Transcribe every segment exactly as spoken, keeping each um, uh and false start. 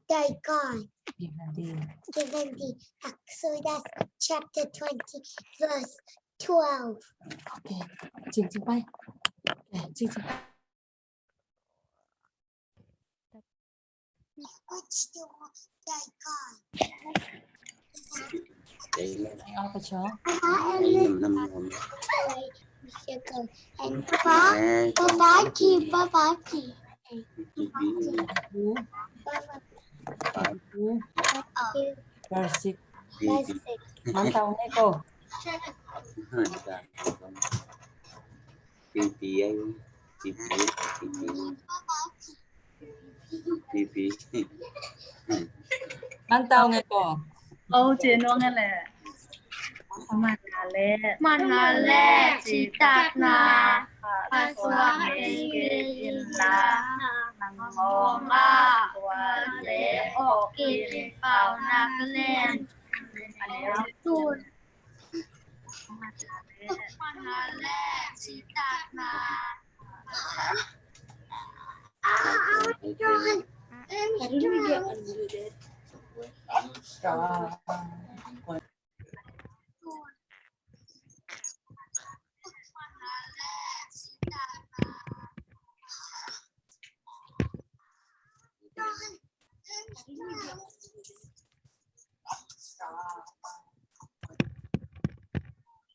thy God. Given thee. Given thee. Exodus chapter twenty, verse twelve. Okay. Cing, cing, bye. Okay, cing, cing. Which the Lord thy God. Apa, Chok? And Papa, Papa Ki, Papa Ki. Verse six. Verse six. Mantau ngai ko. Pipi ai. Pipi. Pipi. Pipi. Mantau ngai ko. Oh, cino ngai le. Manale. Manale, citak na. Pasua mengge inla. Nangoma wale okin pau nak len. Manale, citak na.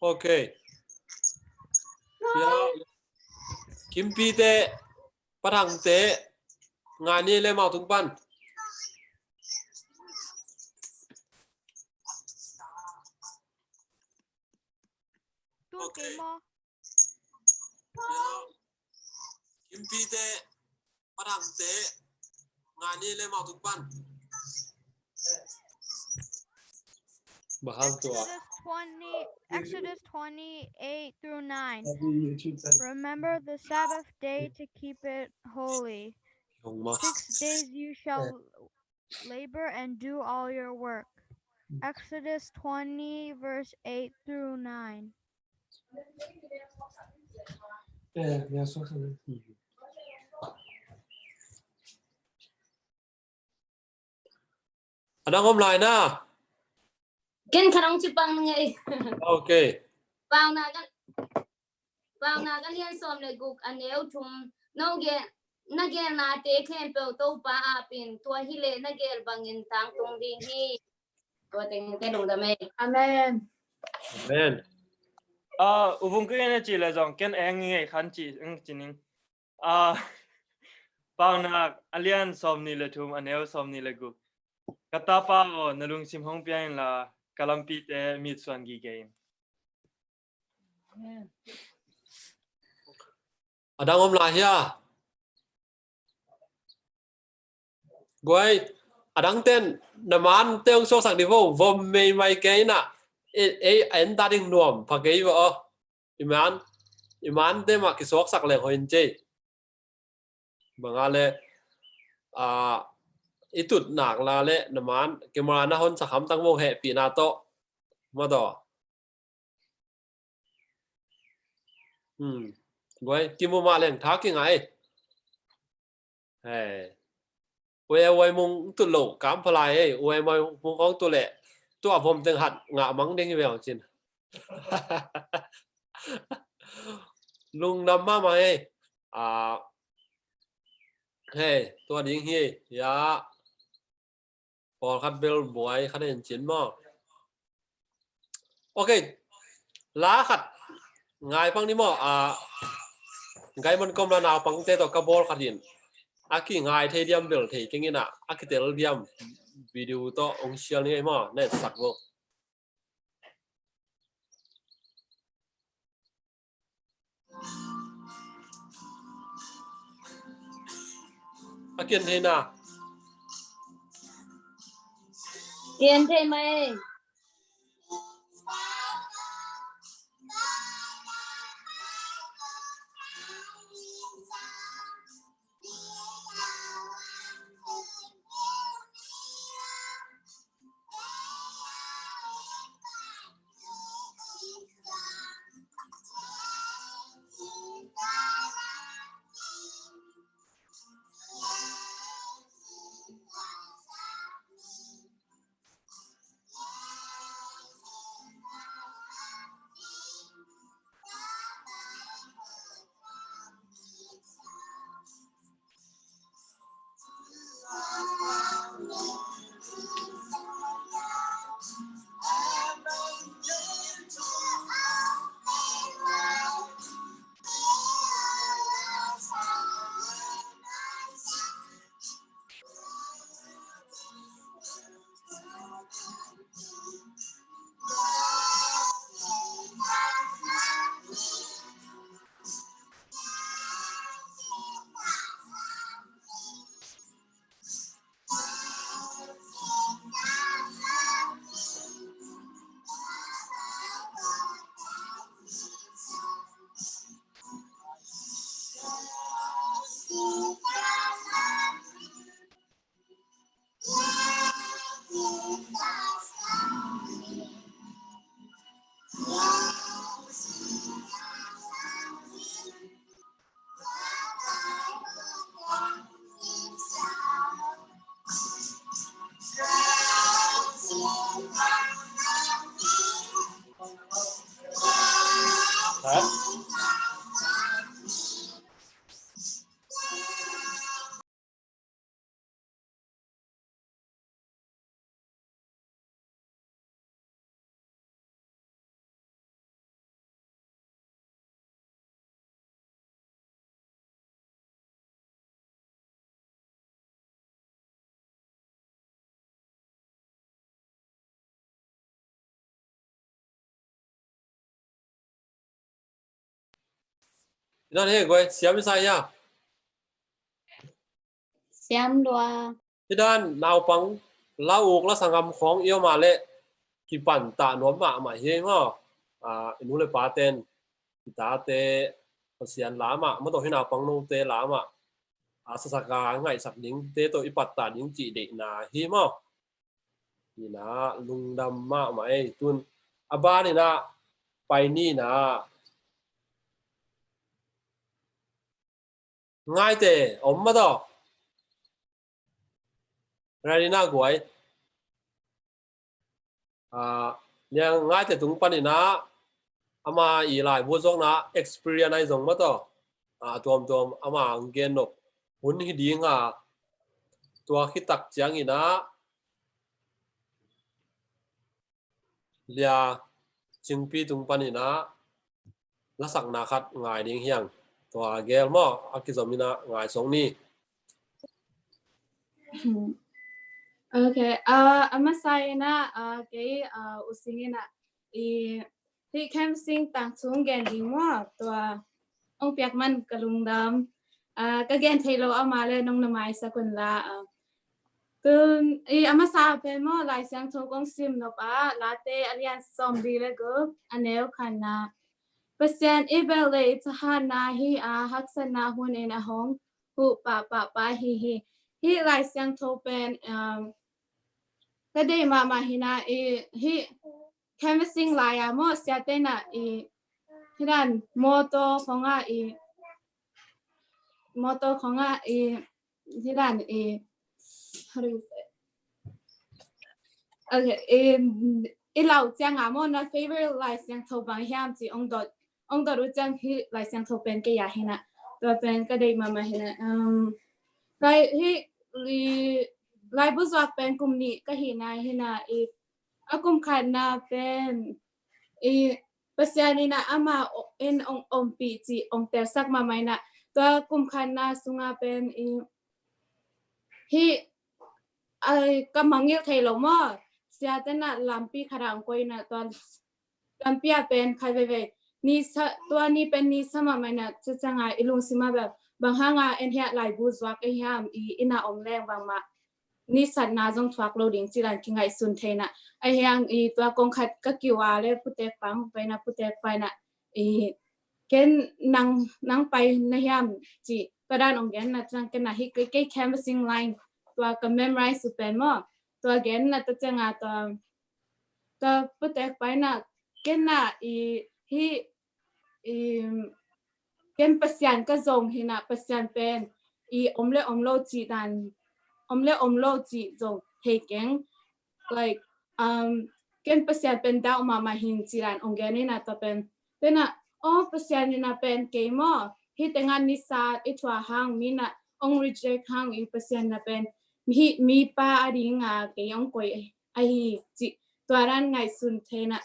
Okay. Ya, Kimpite, Pathangte, ngani le mau tung pan. Okay. Kimpite, Pathangte, ngani le mau tung pan. Bahang tua. Exodus twenty, Exodus twenty-eight through nine. Remember the Sabbath day to keep it holy. Six days you shall labor and do all your work. Exodus twenty, verse eight through nine. A dang om lai na. Ken khat hong ci pang ning ei. Okay. Paunak a, Paunak a lian sawm le guk a neu thum. No gen, na gelnate khempeuh Topa apin, tua hileh na gel bangin tangtung ding hi. Tua teng te lungdam ei. Amen. Amen. Ah, U Vung Kik in a cih leh zong ken eng ngei khan ci, eng ci ning. Ah, Paunak a lian sawmnih le thum, a neu sawmnih le guk. Ka tapa aw, na lungsim hong pia inla, ka lampite mitsuan gige in. A dang om lai hia? Guai, a dang ten, na man te hong suaksak dih vo, vom meimai kei na, ei, ei, a en ta ding nuam pha kei vo aw. I man, i man te mah kisuaksak leng hoih in cei. Bang a le, ah, i tut nak la le, na man, camera na hon sak hamtang vo, hehpihna tawh. Ma tawh. Hmm. Guai, kimu mah leng tha kingah ei. Hei. Uai, uai mung tut lo, kam pha lai ei. Uai mung hong tut leh. Tua vom teng hat ngah mang ding hi ve hong cin. Lungdam mahmah ei. Ah. Hei, tua ding hi ei. Ya. Pawlkhat bel buai khat en cin maw? Ok. La khat ngai pang ni maw? A, ngai man kom la naupangte tawh ka bawl khat in. A ki ngai thei diam bel thei keng in a, a kitel diam video tawh hong sial ni ei maw? Na etsak vo. A kian thei na. Kian thei mai. Inan he guai, siam i sa hia? Siam lua. Hi dan naupang la uk la sanggam khawng i om a leh kipan ta nuam mahmah hi maw. I nu le pa ten i tate Pasian lam ah, maw tawh hi naupang note lam ah, a sasak a ngaihsak dingte tawh i pattah ding cih deihna hi maw. Hi na lungdam mahmah ei. Tun a ban hi na pai ni na. Ngaite om maw tawh. Ready na guai. Nia ngaite tung panin ah ama i laibu zuakna experience ai zong maw tawh, a tuamtuam ama ang gen nop hun hi ding a, tua khit tak ciangin ah Lia Cingpi tung panin ah lasakna khat ngai ding hiang. Tua gel maw, a kizom in ah ngai song ni. Ok, a masa in ah kei U Sing in ah i hih Camp Sing tang chung gen ding maw, tua ong piak man ka lungdam. Ka gen thei lo ama le nong na maisak un la. Tun i a masa pen maw, Lai Siangtho kong sim nop ah Late a lian sawmli le guk a neu khatna, Pasian i bel le i thahatna hi a, haksatna hun in a hong huh pahpah pa hi hi. Hih Lai Siangtho pen ka deih mahmah hi na, i hih canvassing lai a maw, siate na i hi dan motor khong a i motor khong a i hi dan i how do you say? Ok, i lau ciang a maw, na favorite Lai Siangtho bang hiam ci ong dot ong dot uh ciang hih Lai Siangtho pen kei a hi na, tua pen ka deih mahmah hi na. Lai hih laibu zuak pen kum nih ka hi na hi na, i a kum khatna pen i Pasian in ah ama in ong ompih cih ong telsak mahmah in ah, tua kum khatna sung a pen i hih ka mangngilh thei lo maw, siate na lampi khat a ong koih in ah, tua lampi a pen khat veivei ni sa, tua ni pen ni sa mahmah in ah, tua ciang a i lungsim a bel bang hang a en hiah laibu zuak a hiam, i inn a om leng bangmah ni satna zong thuak lo ding ci dan kingaihsun thei in ah, a hiang i tua kong khat ka kiu a le putek pang pai in ah, putek pai in ah i ken nang nang pai na hiam ci tua dan ong gen in ah, ciang ken ah hih kei canvassing line tua ka memorize uh pen maw, tua gen in ah, tua ciang a tua tua putek pai in ah ken ah i hih i ken Pasian ka zong hi na, Pasian pen i om le om lo cih dan, om le om lo cih zong thei keng, like ken Pasian pen dauh mahmah hi ci dan ong gen in ah, tua pen tua in ah aw, Pasian in ah pen kei maw, hih teng a ni sat i thuak hang, mi in ah ong reject hang, i Pasian in ah pen hih mipa a ding a kei ong koih ahi cih tua dan ngaihsun thei in ah.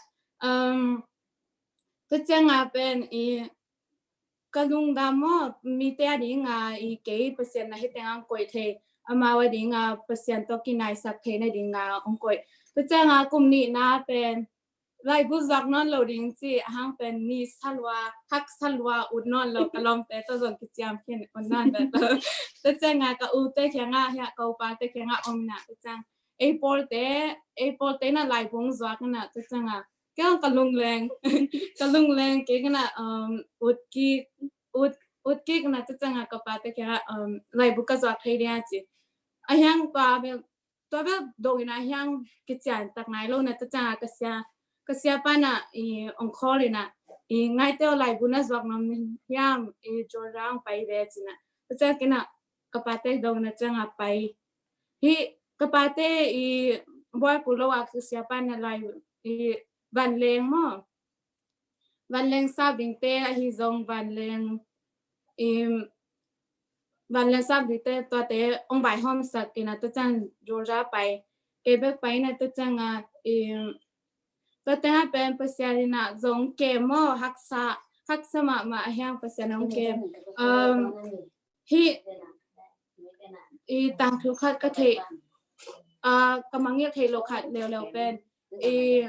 Tua ciang a pen i ka lungdam maw, mite a ding a i kei Pasian na hih teng a ong koih thei, amau a ding a Pasian tawh kinaisak thei na ding a ong koih. Tua ciang a kum nihna pen laibu zuak nawn lo ding ci a hang pen ni sa lua, haksa lua ut nawn lo, ka lawmte tawh zong kiciam khin ut nawn lo. Tua ciang a ka ute kiang a hiah, ka upate kiang a om in ah, tua ciang ei pawlte, ei pawlte in ah laibu ong zuak in ah, tua ciang a kei ka lungleng, ka lungleng kei in ah ut kik, ut ut kik in ah, tua ciang a ka pate kiang a laibu ka zuak thei dia ci. A hiang tua bel, tua bel dong in ah hiang kician tak nai lo in ah, tua ciang a ka sia, ka siapa in ah i ong call in ah, i ngaite aw, laibu na zuak nuam hiam, i Jordan ong pai ve ci in ah, tua ciang ken ah ka pate dong in ah ciang a pai. Hih ka pate i buai kul lo a ka siapa in ah lai i vanleng maw, vanleng sap dingte ahi zong vanleng i vanleng sap dingte tuate ong vaihawmsak in ah, tua ciang Georgia pai, kei bek pai in ah, tua ciang a i tua teng a pen Pasian in ah zong kem maw, haksa, haksa mahmah a hiang Pasian ong kem. Hih i tangthu khat ka theih, ka mangngilh theih loh khat leuleu pen i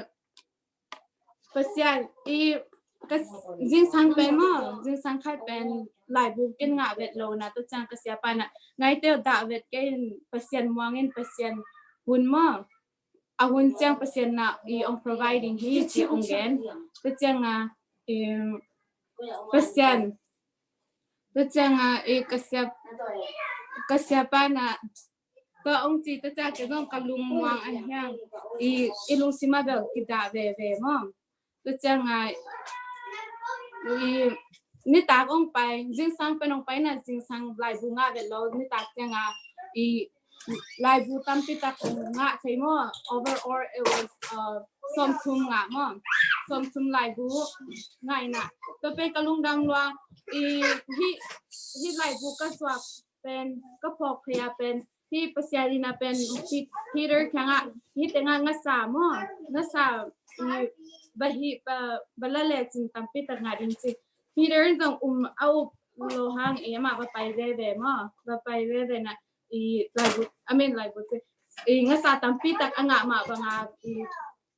Pasian i ka zingsang pen maw, zingsang khat pen laibu ken ngah vet lo na, tua ciang ka siapa na, ngaite uh, dah vet kei in, Pasian muang in, Pasian hun maw, a hun ciang Pasian na i ong providing hi ci ong gen. Tua ciang a, i, Pasian, tua ciang a, i, ka siap, ka siapa na, tua ong ci, tua ciang kei zong ka lungmuang a hiang, i, i lungsim a bel kidah veve maw. Tua ciang a, i, nitak ong pai, zingsang pen ong pai na, zingsang laibu ngah vet lo, nitak ciang a, i, laibu tampi tak ong ngah thei maw. Overall, it was, uh, sawmthum ngah maw. Sawmthum laibu ngah ina. Tua pen ka lungdam lua, i, hih, hih laibu ka suak pen, ka phawk thei a pen, hih Pasian ina pen, Pe-, Peter kiangah, hih tengah ngasa maw, ngasa, i, ba hih, ba, ba la lecin tampi tak ngah ding ci. Peter in zong um, a up lo hang, i, amah va pai veve maw, va pai veve na, i, laibu, I mean, laibu ci, i, ngasa tampi tak a ngah mah bang a, i,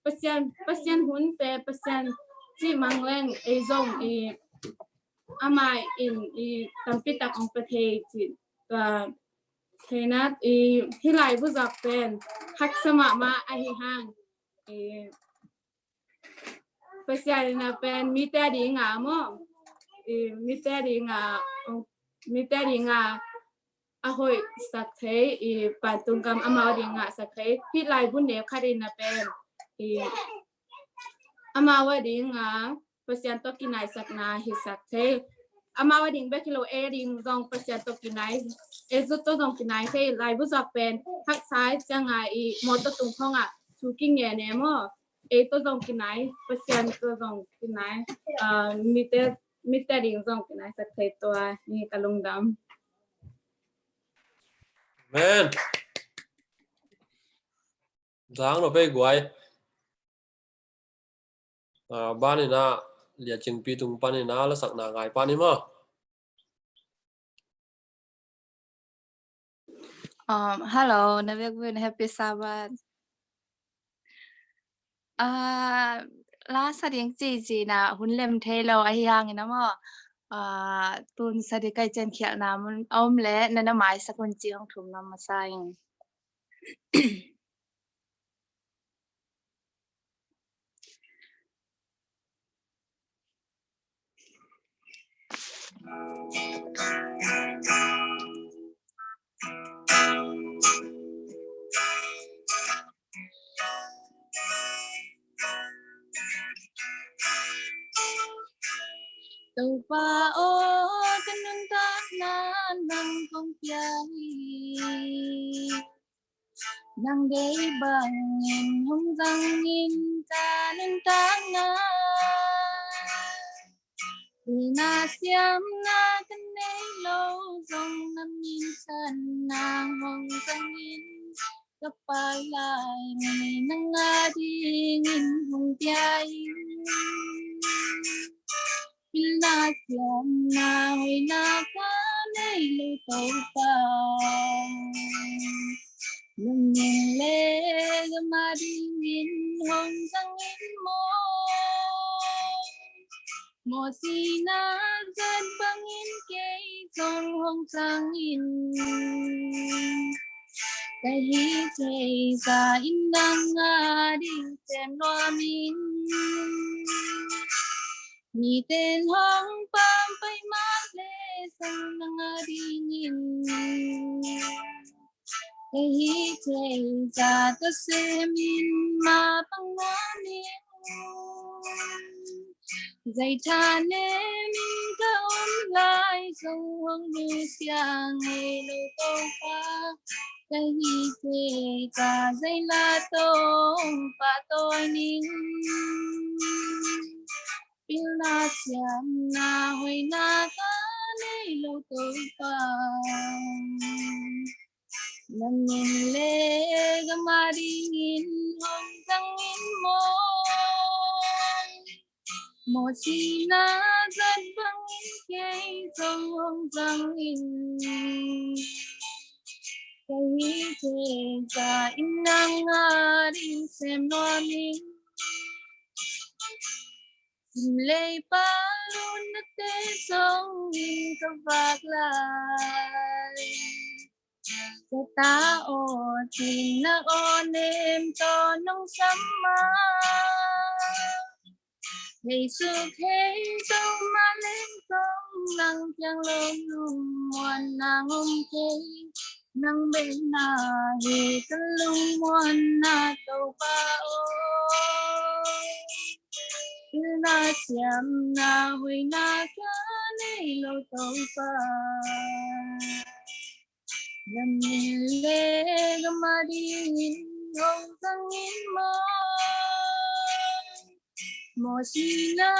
Pasian, Pasian hun te, Pasian cih mang leng, ei zong, i, amah in, i, tampi tak ong pia thei cih, tua, thei na, i, hih laibu zuak pen haksa mahmah ahi hang, i, Pasian ina pen mite a ding a maw, i, mite a ding a, mite a ding a, a hoihsak thei, i, vantung gam amau a ding ngahsak thei. Hih laibu neu khat ina pen, i, amau a ding a Pasian tawh kinaisakna hisak thei. Amau a ding bek hi lo, ei a ding zong Pasian tawh kinai, ei zut tawh zong kinai thei. Laibu zuak pen haksa i ciang a, i, mawtaw tung khawng ah thu kingen e maw, ei tawh zong kinai, Pasian tawh zong kinai, ah, mite, mite a ding zong kinaisak thei, tua hi ka lungdam. Amen. Zang lo pe guai. Ah, banina, Lia Cingpi tung panina, lasakna ngai pani maw. Um, hello, na vekpi un happy Sabbath. Ah, la sa ding cici na hun lem thei lo ahi hangin a maw. Ah, tun sa ding kai cian khialhna mun a om leh na na maisak un ci hong thum na masa ing. Topa aw, ka nuntakna nang kong pia hi. Nang deih bangin hong zangin ka nuntakna. Pilna siamna ka nei lo zong, na min sanna hong zangin ka pai lai ni, nang a dingin hong pia in. Pilna siamna hoihna ka nei lo Topa, nang min le gam a dingin hong zangin maw. Mawsi na zat bangin kei zong hong zangin, ka hih thei za in nang a ding sem nuam in. Miten hong pampai mah leh zong, nang a dingin ka hih thei za tawh sem in mapang nuam in. Zai thanem in ka om lai zong, hong nusia ngei lo Topa, ka hih thei za zai la tawh pahtawi ning. Pilna siamna hoihna ka nei lo Topa, na min le gam a dingin hong zangin maw. Mawsi na zat bangin kei zong hong zangin, ka hih thei za in nang a ding sem nuam in. Leipa lutnate zongin ka vak lai. Ka ta aw, cina aw, nem tawh nong sam ma. Hei suk hei zo mah leng kong nang kiang lo lungmuanna om kei. Nang bek na hi ka lungmuanna Topa aw. Pilna siamna hoihna ka nei lo Topa. Na min le gam adingin hong zang in maw. Mawsi na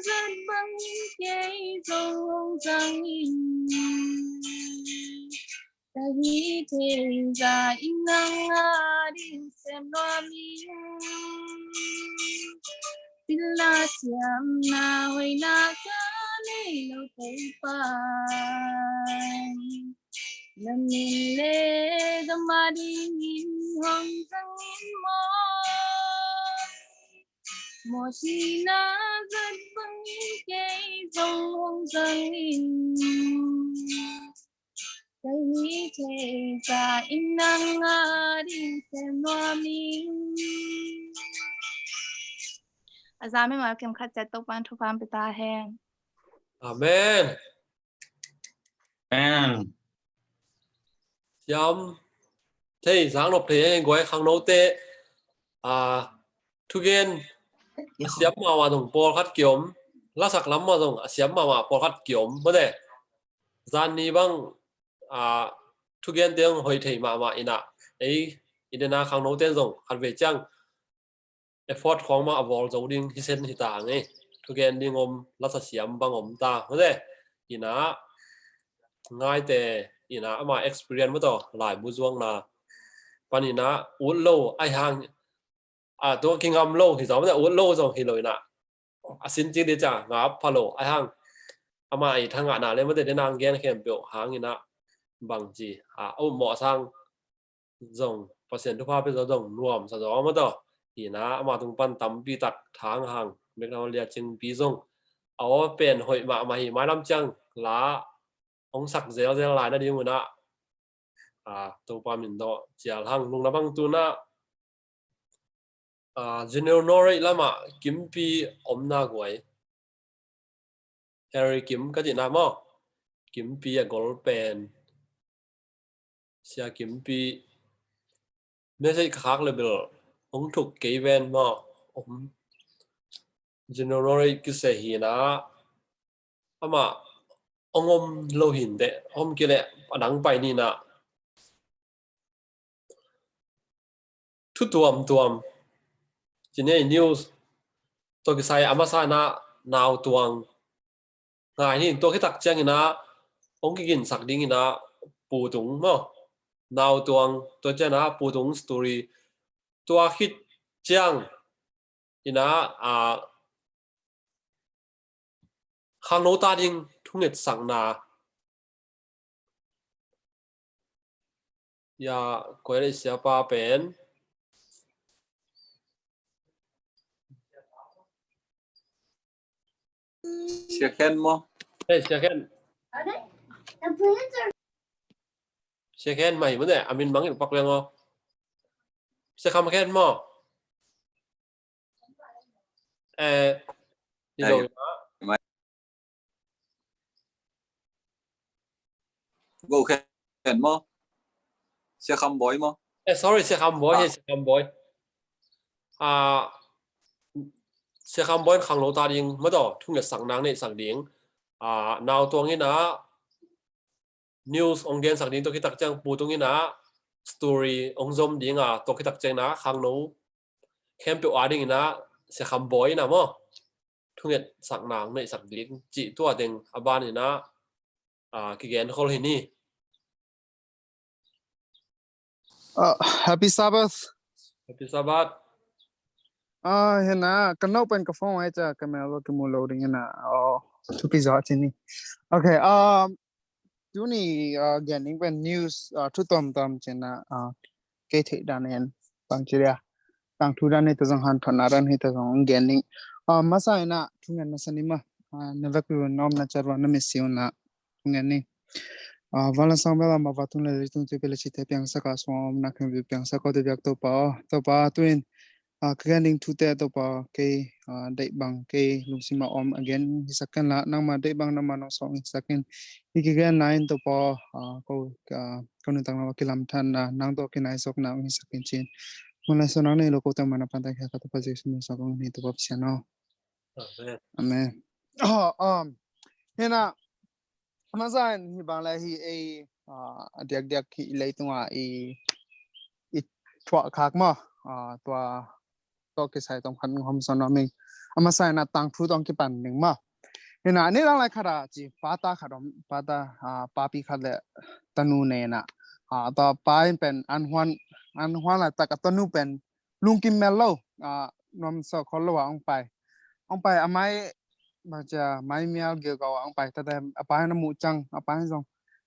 zat bangin kei zong hong zang in. Ka hih thei zah in nang ading sem nuam ing. Pilna siamna hoihna ka nei lo Topa. Na min le gam adingin hong zang in maw. Mawsi na zat bangin kei zong hong zang in. Ka hih thei zah in nang ading sem nuam ing. A za mimal kim khat ciat Topa'n thupha hong pia ta hen. Amen. Amen. Siam thei, zang nop thei, eh, guai khangnote, ah, thugen a siam mahmah zong pawlkhat kiom, lasak lam mah zong a siam mahmah pawlkhat kiom, mate. Zan ni bang, ah, thugen teng hoih thei mahmah inah, ei, i dena khangnote zong khat vei ciang effort khawng mah a bawl zo ding hi sen hi ta ngei. Thugen ding om, lasa siam bang om ta, mate. Inah ngaite, inah ama experience mataw, laibu zuakna pan inah ut lo, ai hang, a, tua kingam lo hi zong, mate, ut lo zong hi lo inah a sin cing di ca ngap pha lo, ai hang ama i thangahna le mate dena gen khempeuh hang inah bangci a, a upmawh sang zong, Pasian thupha pia zaw zong nuamsa zaw mataw. Hi inah ama tung pan tampi tak thang hang, mek na lia cingpi zong a aw pen hoih mahmah hi, mailam ciang la hong sak zelzel lai nading unah, a, Topa min tawh cial hang. Nung na bang tunah, a, General Norway lamah Kimpi omna guai. Harry Kim ka cihna maw? Kimpi a gol pen Sia Kimpi message ka khak le bel hong thuk kei ven maw? Om. General Norway kiseh hi inah amah hong om lo hi inteh, om kei leh a dang pai ni inah. Thu tuamtuam, cine news tawh kisai a masa inah Nautuang ngai ni, tua khit tak ciang inah hong kiginsak ding inah Pu Tung maw, Nautuang, tua ciang inah Pu Tung story, tua khit ciang inah, a, khangno ta ding thungetsakna. Ya, koi le siapa pen. Sia Khen maw? Hey, Sia Khen. Sia Khen mai mate, a min mangin pak leng aw. Sia Kham Khen maw? Eh, ni lo. Go Khen maw? Sia Kham Boi maw? Eh, sorry, Sia Kham Boi, eh, Sia Kham Boi. Ah, Sia Kham Boi khangno ta ding mataw, thungetsak nang neihsak ding. Ah, Nautuang inah news hong gensak ding, tua khit tak ciang Pu Tung inah story hong zom ding a, tua khit tak ciang inah khangno khempeuh a ding inah Sia Kham Boi inah maw, thungetsakna hong neihsak ding cih tua teng a ban inah, a, kigen khol hi ni. Uh, happy Sabbath. Happy Sabbath. Ah, hi inah ka no pen ka phone ai ca ka mel lo kimu lo ding inah. Oh, thupi zaw ci ni. Okay, um, tuni, ah, gen ding pen news, ah, thu tuamtuam ci inah, ah, kei theih dan in bang ci dia, tangthu dan hi ta zong, hanthotna dan hi ta zong gen ding. A masa in ah thungen masa ni maw. A na vekpi un na omna ciat un na misi un ah thungen ni. A vanlam sang bel a mah va tung le leitung tuipi le cihte piangsak a, sungah omna khempeuh piangsak ko, tua biak Topa aw. Topa, tu-in a ka gen ding thute Topa, kei a deih bang, kei lungsim a om a gen hisak ken la, nangma deih bang nangma nong sawk hisak in. Hih kigenna in Topa aw, a ko a ka nuntakna a kilamdanna, nang tawh kinaisakna hong hisak in ci-in. Muan le suah nang nei lo, kote man a pantang khia ka Topa Jesu min suang kong ni, Topa Pasian aw. Amen. Amen. Aw, um, hi in ah, a masa in hih bang le hih ei a diakdiak hih leitung a i i thuah khak maw, a tua tawh kisai tawm khat hong hawmsawn nuam ing. A masa in ah tangthu tawh kipan ding maw. Hi in ah, nidang lai khat ah ci, pata khat om, pata a papi khat le tanu nei in ah, a tua pa in pen an huan, an huan laitak a tanu pen lungkim mel lo, a nuamsa khol lo a hong pai. Hong pai a mai, bangci a mai mial gilgau a hong pai, tate a pa in a muh ciang a pa in zong,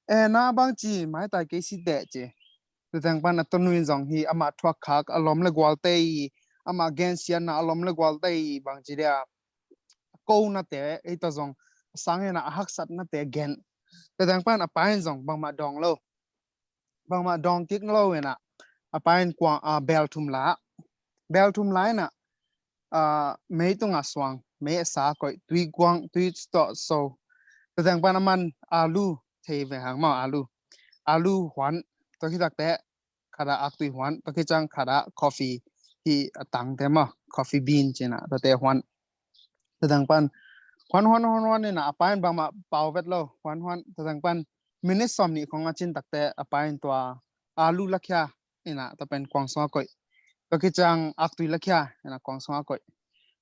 e na, bangci maitai kei si teh ci. Tua teng pan a tanu in zong hih amah thuak khak a lawm le gualte i, amah gensiatna a lawm le gualte i, bangci dia, a konate, ei tawh zong a sang in ah a haksatnate gen. Tua teng pan a pa in zong bangmah dawng lo, bangmah dawng kik lo in ah, a pa in kuang a bel thum la, bel thum la in ah, a mei tungah suang, mei a sa koih, tui guang, tui tawh so. Tua teng pan a man alu, thei ve hang maw, alu, alu huan, tua khit takteh khat ah aktui huan, tua khit ciang khat ah coffee, hih a tangte maw, coffee bean ci in ah, tuate huan. Tua teng pan huan, huan, huan, huan in ah, a pa in bangmah pau vet lo, huan, huan. Tua teng pan minute sawmnih khong a cin takteh a pa in tua alu lakhia in ah, tua pen kuang sungah koih. Tua khit ciang aktui lakhia in ah, kuang sungah koih.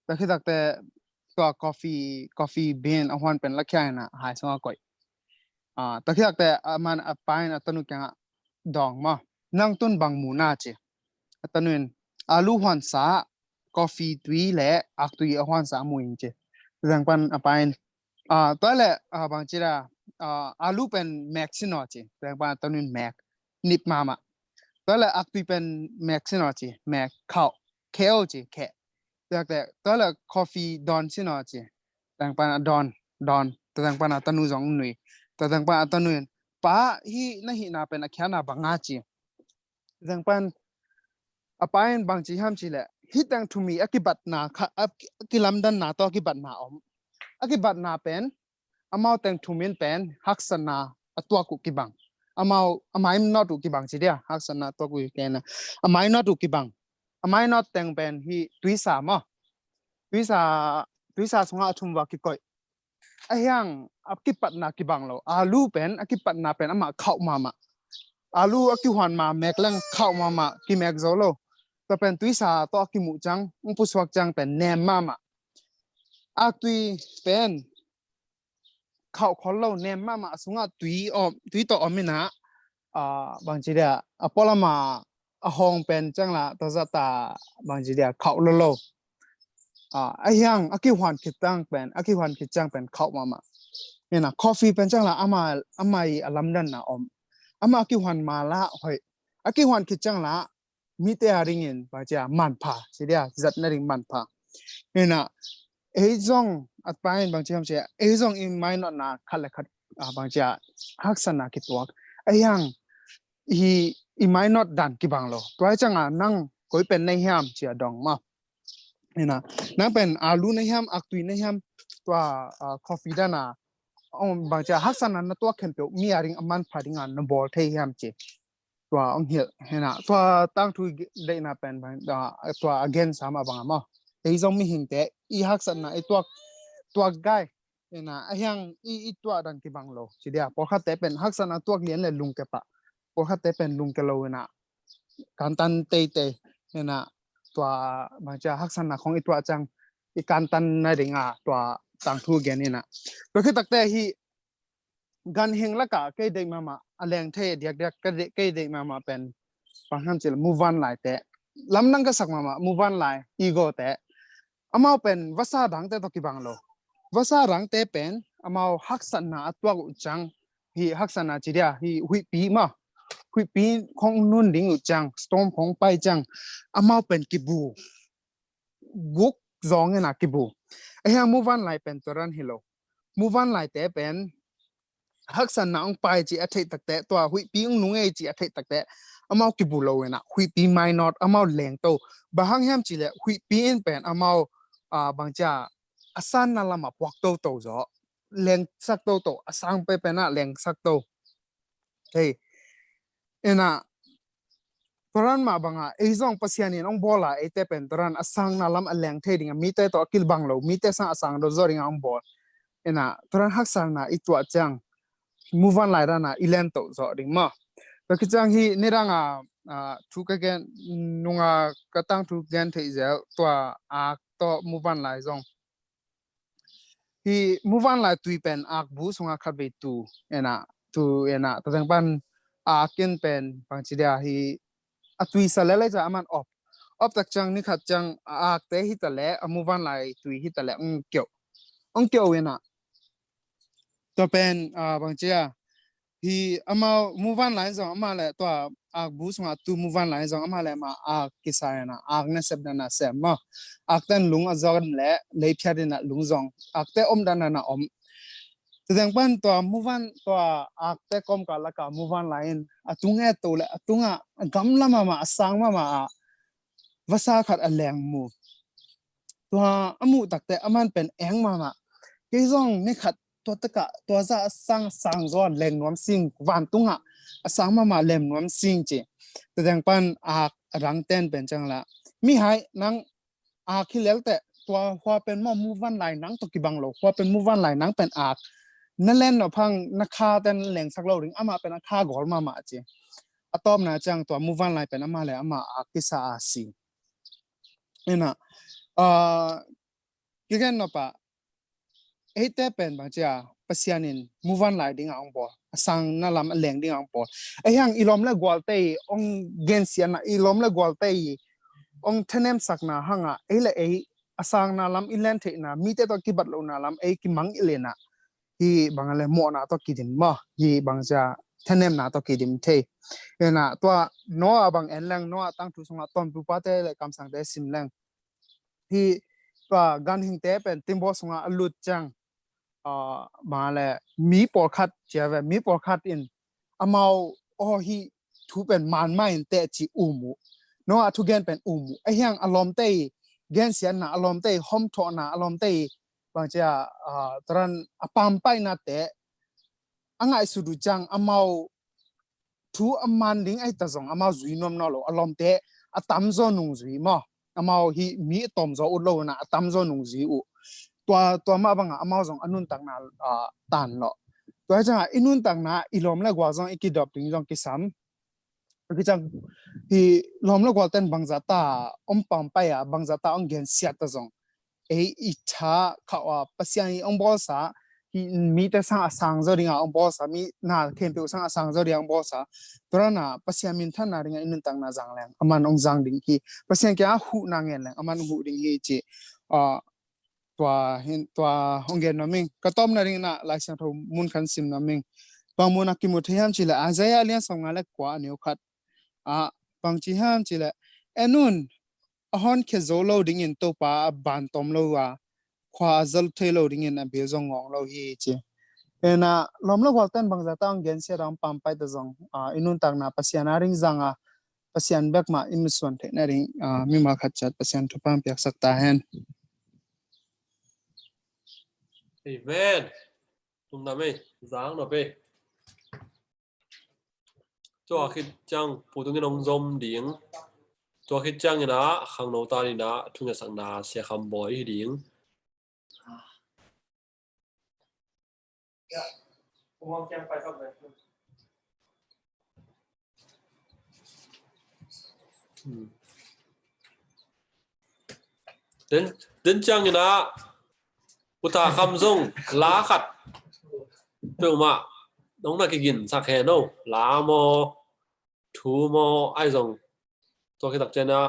Tua khit takteh tua coffee, coffee bean a huan pen lakhia in ah, hai sungah koih. A tua khit takteh a man, a pa in a tanu kiangah dawng maw, nang tun bang mu na ci. A tanu in alu huansa, coffee tui le aktui a huansa mu ing ci. Tua teng pan a pa in, a tua le, a bangci dia, a alu pen mek sin aw ci. Tua teng pan a tanu in mek, nip mahmah. Tua le aktui pen mek sin aw ci, mek, khauh, kheh aw ci, kheh. Tua teng, tua le coffee dawn sin aw ci. Tua teng pan a dawn, dawn. Tua teng pan a tanu zong nui. Tua teng pan a tanu in, pa, hih na hihna pen a khiatna bang a ci. Tua teng pan a pa in bangci hiam cih leh, hih teng thum i a kibatna kha, a kilamdanna tawh a kibatna om. A kibatna pen, amau teng thum in pen haksatna a tuak uh kibang. Amau a mainawt uh kibang ci dia, haksatna a tuak uh kei na. A mainawt uh kibang. A mainawt teng pen hih tuisa maw, tuisa, tuisa sungah a thum va kikoih. Ahi hang a kipatna kibang lo. Alu pen a kipatna pen amah khauh mahmah. Alu a kihuan ma mek leng khauh mahmah, kimek zo lo. Tua pen tuisa tawh a kimuh ciang, hong pusuak ciang pen nem mahmah. Aktui pen khauh khol lo, nem mahmah, a sungah tui om, tui tawh om in ah, a bangci dia, a pualam a a hawng pen ciang la, tua zah ta bangci dia khauh lo lo. A ahi hang a kihuan khit ciang pen, a kihuan khit ciang pen khauh mahmah. Hi in ah, coffee pen ciang la amah, amah i a lamdanna om. Amah a kihuan ma la hoih. A kihuan khit ciang la mite a dingin bangci a manpha ci dia, zat nading manpha. Hi in ah, ei zong, a pa in bangci hiam cih leh, ei zong i mainawtna khat le khat, a bangci a haksatna kituak. Ahi hang hih i mainawt dan kibang lo. Tua hi ciang a nang koi pen na hi hiam ci a dawng maw. Hi in ah, nang pen alu na hiam, aktui na hiam, tua a coffee dan a, om, bangci a haksatna na tuak khempeuh mi a ding a manpha ding a na bawl thei hiam ci. Tua hong hilh. Hi in ah, tua tangthu deihna pen bang, a, tua a gensa mah bang a maw, ei zong mihingte i haksatna i tuak, tuak gai. Hi in ah, ahi hang i, i tuah dan kibang lo ci dia. Pawlkhatte pen haksatna tuak lian le lungke pah. Pawlkhatte pen lungke lo hi in ah, kantan teitei. Hi in ah, tua bangci a haksatna khong i tuah ciang i kantan nading a tua tangthu gen hi in ah. Tua khit takteh hih ganhing lakah kei deih mahmah, a leng thei diakdiak ka deih, kei deih mahmah pen bang hiam cih leh muvanlaite. Lamdang ka sak mahmah, muvanlai, Igor te. Amau pen vasa dangte tawh kibang lo. Vasa dangte pen amau haksatna a tuak uh ciang, hih haksatna ci dia, hih huihpi maw, huihpi khong nun ding uh ciang, storm khong pai ciang, amau pen kibu guk, zong ina kibu. Ahi hang muvanlai pen tua dan hi lo. Muvanlaite pen haksatna hong pai ci a theih takte, tua huihpi hong nung ei ci a theih takte, amau kibu lo ina huihpi mainawt, amau lengto. Bang hang hiam ci le huihpi in pen amau, ah, bang cia a sanna lamah puak toto zaw, lengsak toto, a sang pe pen ah lengsak to. Hei, ina, tua dan mah banga ei zong Pasian in hong bawl a, eite pen tua dan a sangna lam a leng thei ding a, mite tawh a kilbang lo, mite sang a sang dot zaw ding a hong bawl. Ina, tua dan haksatna i tuah ciang muvanlai dan a i len to zaw ding maw. Tua khit ciang hi nidang a, ah, thu ka gen, nunga ka tangthu gen theih zel, tua ak tawh muvanlai zong. Hi muvanlai tui pen ak bu sunga khatvei tu ina, tu ina, tua teng pan ak in pen bang ci dia hi, a tui sa lel ei ca aman op. Op tak ciang ni khat ciang a akte hi ta le, a muvanlai tui hi ta le, ong kio. Ong kio ina. Tua pen, ah, bang ci a, hi amau muvanlai zong amah le tua ak bu sunga tu muvanlai zong amah le amah ak kisa ina, ak nasep dan a sem maw. Akte in lung a zon le lei phiat ina lung zong, akte om dan a na om. Tua teng pan tua muvan, tua akte kawmkal laka muvanlai in a tung et to le a tungah a gamla mahmah, a sang mahmah a vasa khat a leng mu. Tua a muh takte aman pen eng mahmah. Kei zong ni khat tua takah tua zah a sang, sang zaw a leng nuam sing, vantungah a sang mahmah lem nuam sing ci. Tua teng pan ak a dang ten pen ciang la, mihai, nang ak hi lel teh, tua hua pen maw muvanlai nang tawh kibang lo, hua pen muvanlai nang pen ak na len nop hang na kha ten lengsak lo ding, amah pen a kha gawl mahmah ci. A tawpna ciang tua muvanlai pen amah le amah ak kisa a si. Ina, ah, kigen nop ah, eite pen bang cia Pasian in muvanlai ding a hong bawl, a sangna lam a leng ding a hong bawl. Ahi hang i lawm le gualte i hong gensiatna, i lawm le gualte i hong thanemsakna hangah ei le ei a sangna lam i len theihna, mite tawh kibat lohna lam ei kimang i lena, hi bang le mawhna tawh kidim maw, hi bang cia thanemna tawh kidim thei. Ina, tua Noah bang en leng, Noah tangthu sungah tawmtupate le kamsangte sim leng, hi tua ganhingte pen timbaw sungah a lut ciang, ah, bang le mi pawlkhat cia ve, mi pawlkhat in amau aw hi thu pen man mah in teh ci um uh. Noah thugen pen um uh. Ahi hang a lawmte i gensiatna, a lawmte i homthawhna, a lawmte i bang cia, ah, tua dan a pampaihna te a ngaihsut uh ciang amau thu a man ding ahi ta zong amau zui nuam nawn lo, a lawmte a tamzaw nung zui maw. Amau hi mi a tawmzaw ut lo ina a tamzaw nung zui uh. Tua, tua mah banga amau zong a nuntakna, ah, tan lo. Tua hi cianga i nuntakna i lawm le gual zong i kidop ding zong kisam. Tua hi ciang hi lawm le gual ten bangzah ta om pampai a, bangzah ta om gensiat ta zong ei i tha khauh a Pasian i ong bawlsa, hi mite sang a sang zo dinga ong bawlsa, mi na khempeuh sang a sang zo dinga ong bawlsa. Tua dana Pasian minthanna dinga i nuntakna zang leng aman ong zang ding hi. Pasian kia huhna ngen leng aman ong huh ding hi ci. Ah, tua hin, tua ong gen nuam ing. Ka tawpna dingin ah Lai Siangtho mun khat sim nuam ing. Bang mun a kimu thei hiam ci leh Isaiah lian sawmnga le kua a neu khat ah bang ci hiam ci leh, en un, a honkhia zo lo dingin Topa a ban tawm lo a, khua a zaluk thei lo dingin a bil zong ngawng lo hi ci. Ena lawm le gual ten bangzah ta ong gensia dang pampai ta zong, ah, i nuntakna Pasian a ding zanga Pasian bek mah i misuan theihna ding, ah, mimal khat ciat Pasian thupha piaksak ta hen. Amen. Tum na mei, zang no pe. Tua khit ciang Pu Tung in ong zom ding. Tua khit ciang ina khangno tan ina thungetsak na Sia Kham Bawi hi ding. Hmm. Den, den ciang ina Pu Ta Kham zong la khat peuhmah nong na kiginsak hen o, la maw, thu maw, ai zong tua khit tak ciang ina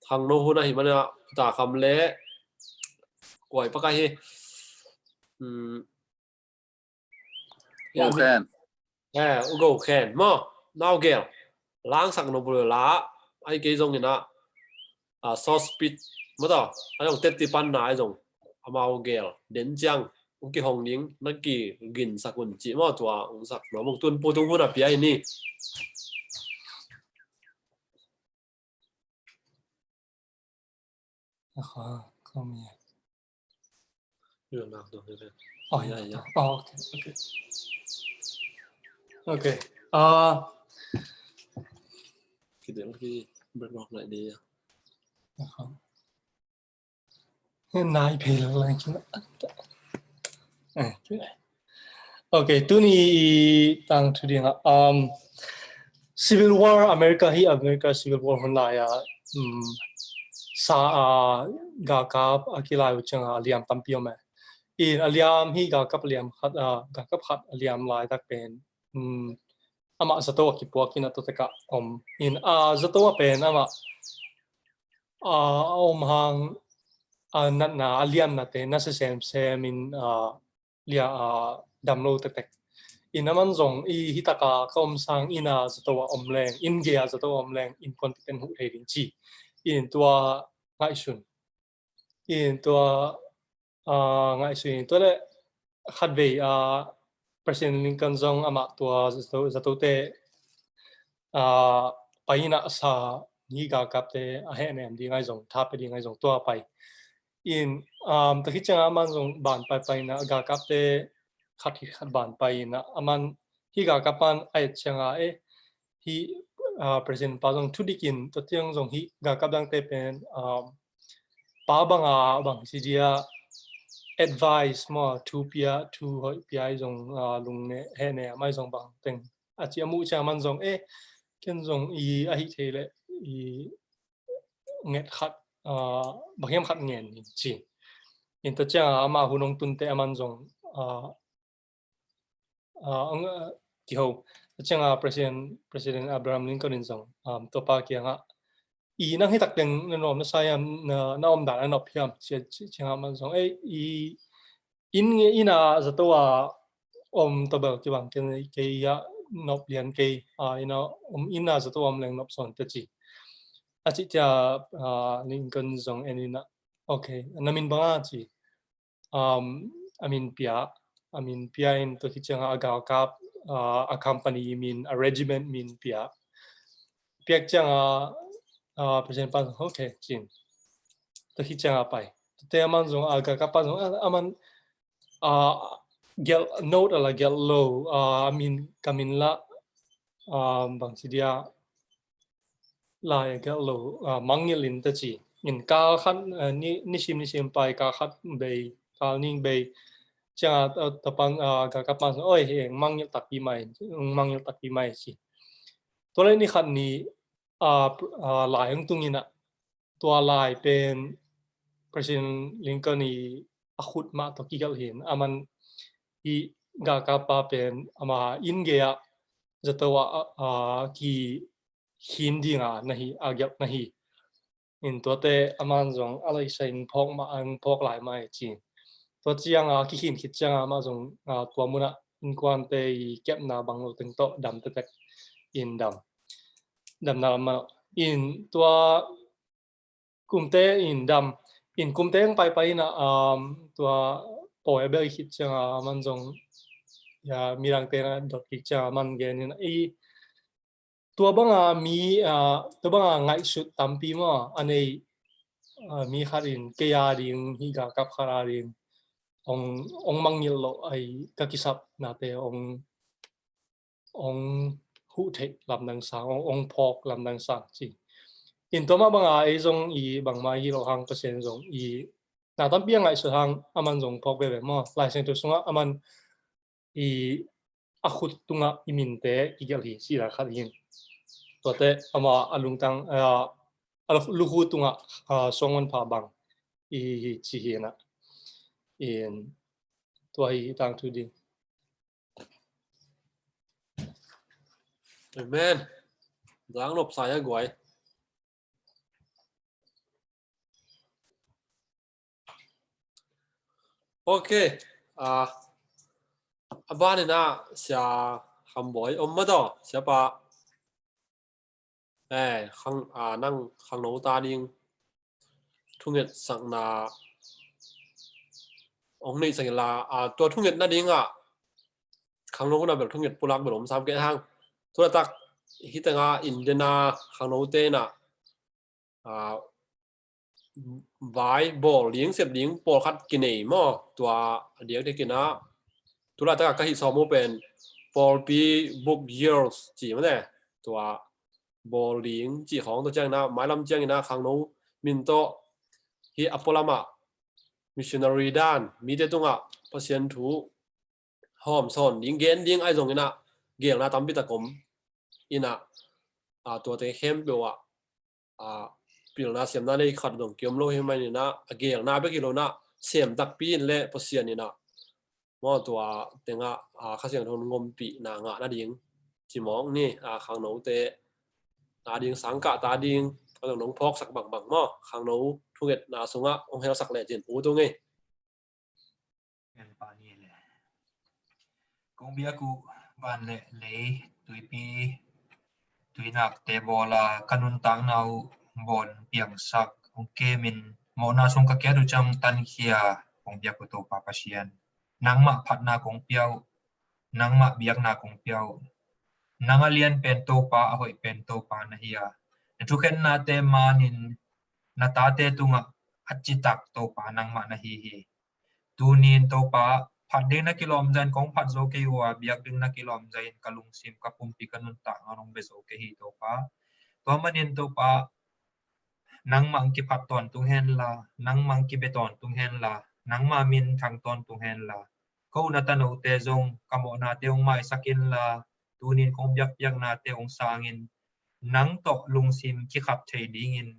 khangno hun ahi mana Pu Ta Kham le kuai paka hi. Hmm. U Go Khen. Eh, U Go Khen maw, nau gel. Langsak no bul la, ai kei zong ina, ah, short speech Mata, a zong tetti panna a zong amau gel den ciang hong kihong ding, na kiginsak un ci maw, tua hong sak nuam ung. Tun Pu Tung hun a pia hi ni. Aha, come here. You're not doing it. Oh, yeah, yeah, yeah. Oh, okay, okay. Okay. Uh, kita lagi berlok naik dia. Aha. Nai pei lo lai kina. Eh, okay. Okay, tuni i tangthu ding a, um, Civil War, America hi, America Civil War hun lai a, um, sa a, galkap a kilai uh ciang a liam tampi om e. In a liam hi, galkap a liam khat, a, galkap khat a liam laitak pen, um, amah zato a kipuak in a, tua tek a om. In a zato a pen amah, a, a om hang, a, natna, a liamnate nasia semsem in, a, lia, a, dam lo tektek. In aman zong i hi tak a ka om sang inn a zato a om leng, inn gei a zato a om leng, innkuanpihte in huh thei ding ci. In tua ngaihsun. In tua, a, ngaihsun in tua leh khatvei, a, President Lincoln zong amah tua zato, zatote, a, pai in a sa, hih galkapte a hehnem ding a zong, tha pia ding a zong tua pai. In, um, tua khit ciang a aman zong ban paipai in a, galkapte khat khit khat ban pai in a, aman hih galkap pan a et ciang a, eh, hih, uh, President pa zong thudik in, tua ciang zong hih galkap dangte pen, um, pa bang a, bang ci dia, advice maw, thu pia, thu hoih pia i zong, uh, lungnem, hehnem a i zong bang teng a ci a muh ciang aman zong, eh, ken zong i a hih thei leh i nget khat, ah, bang hiam khat ngen in ci. In tua ciang a amah hun hong tun teh aman zong, ah, ah, ang, ah, kiho. Tua ciang a President, President Abraham Lincoln in zong, um, tua pa kiang a, i nang hi tak teng na nuam na sa hiam, na, na om dan a nop hiam ci, ci, ciang a aman zong, eh, i inn nge, inn a zato a om tua bel kibang kei, kei a nop lian kei, a, inn a om, inn a zato a om leng nop sawn teh ci. A cih ciang a, a, Lincoln zong en in a, okay, na min bang a ci. Um, a min pia, a min pia in tua khit ciang a, a galkap, a, a company min, a regiment min pia. Piak ciang a, a, President pan, okay, ci in. Tua khit ciang a pai. Tua teh aman zong, a, galkap pan zong, a, aman, a, gelh, note a la gelh lo, a, min, ka min la, a, bang ci dia, lai a gelh lo, a, mangngilh in teh ci. In kal khat, a, ni, nisim nisim pai, kal khat bei, kal nih bei. Ciang a, a, tua pan, a, galkap pan zong, oi, hih mangngilh takpi mai, mangngilh takpi mai ci. Tua leh ni khat ni, a, a, lai hong tung in a, tua lai pen President Lincoln i a khut mah tawh kigelh hi in, aman hih galkap pa pen ama inn gei ah zato ah, a, a, kikhin ding a na hi, a gelh na hi. In tuate aman zong a laisa in phawk mah, a phawk lai mah hi ci. Tua ciang a kikhin khit ciang a amah zong, a, tua mun ah innkuante i kepna bang lo teng tawh dam tektek in dam. Damna lam mah in tua kumte in dam. In kumte hong paipai in a, um, tua pawi a bel khit ciang a aman zong, ya, midangte na dot kik ciang a aman gen in a, i tua bang a mi, a, tua bang a ngaihsut tampi maw a nei, a, mi khat in kei a ding, hih galkap khat a ding hong, hong mangngilh loh a, i ka kisapnate hong, hong huh theih lamdang sang, hong, hong phawk lamdang sang ci. In tua mah bang a ei zong i bangmah hi lo hang Pasian zong i na tampi a ngaihsut hang aman zong phawk veve maw. Lai Siangtho sungah aman i a khut tungah i minte kigelh hi, sila khat hi. Tuate ama a lungtang, a, a lukhu tungah, a, suang manpha bang i hi ci hi na. In tua hi tangthu ding. Amen. Zang nop sa ya guai. Ok. A, a ban in a Sia Kham Bawi om mah tawh, Siapa. Eh, khang, a, nang khangno ta ding. thungetsakna hong neihsak inla, a, tua thunget nadingah khangno hunah bel thunget pulak bel om sam kei hang. Tulaitak hih tengah Indiana khangnote inah, a, vai bawl ding, sep ding pawlkhat kinei maw? Tua a diakdiak inah tulaitak a ka hih sawm uh pen pawlpi book years ci mah le, tua bawl ding cih khawng tawh ciang inah mailam ciang inah khangno min tawh hih a pualamah missionary dan mite tungah Pasian thu hawm sawn ding, gen ding ahi zong inah geelna tampi tak om inah, a, tuate khempeuh ah, a, pilna siamna nei khat zong kiom lo hi man inah, a geelna bek hi lo inah, siam takpi in le Pasian inah maw, tua tengah, a, Kha Siangtho in ngompihna ngah nading ci mawk ni, a, khangnote a ding, sangkahte a ding a zong nong phawksak bangbang maw, khangno thungetna sungah hong helsak lecin ut ung ei. Kong biak uh van le lei, tuipi tuinakte bawl a ka nuntakna uh bawl piangsak hong kemin mawhna sung ka kiat uh ciang tankhia kong biak uh Topa Pasian. Nangmah phatna kong pia uh, nangmah biakna kong pia uh. Nang a lian pen Topa, a hoih pen Topa na hi a, na thukhenate manin na tate tungah a citak Topa nangmah na hi hi. Tunin Topa, phat ding na kilawm zahin kong phat zo kei uh a, biak ding na kilawm zahin ka lungsim, ka pumpi, ka nuntakna nong bia zo kei hi Topa. Tua manin Topa, nangmah hong kiphat tawntung henla, nangmah hong kibia tawntung henla, nangmah min thang tawntung henla, ko na tanote zong ka mawhnate hong maisak inla, tunin kong biakpiaknate hong sangin, nang tawh lungsim kikhap thei dingin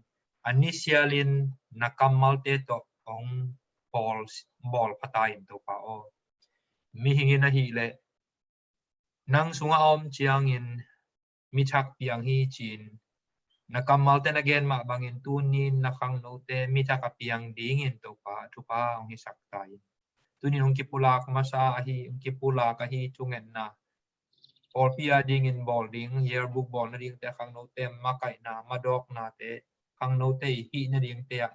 a ni sialin na kammalte tawh hong bawl, bawl pha ta in Topa aw. Mihingin ahih leh nang sungah a om ciangin mithak piang hi ci-in na kammalte na gen mah bangin tunin na khangnote mithak a piang dingin Topa thupha hong hisak ta in. Tunin hong kipulak masa ahi, hong kipulak ahi thungetna, pawlpi a dingin bawl ding yearbook bawl nadingte, khangnote makaihna, madawknate, khangnote i hih nadingte ah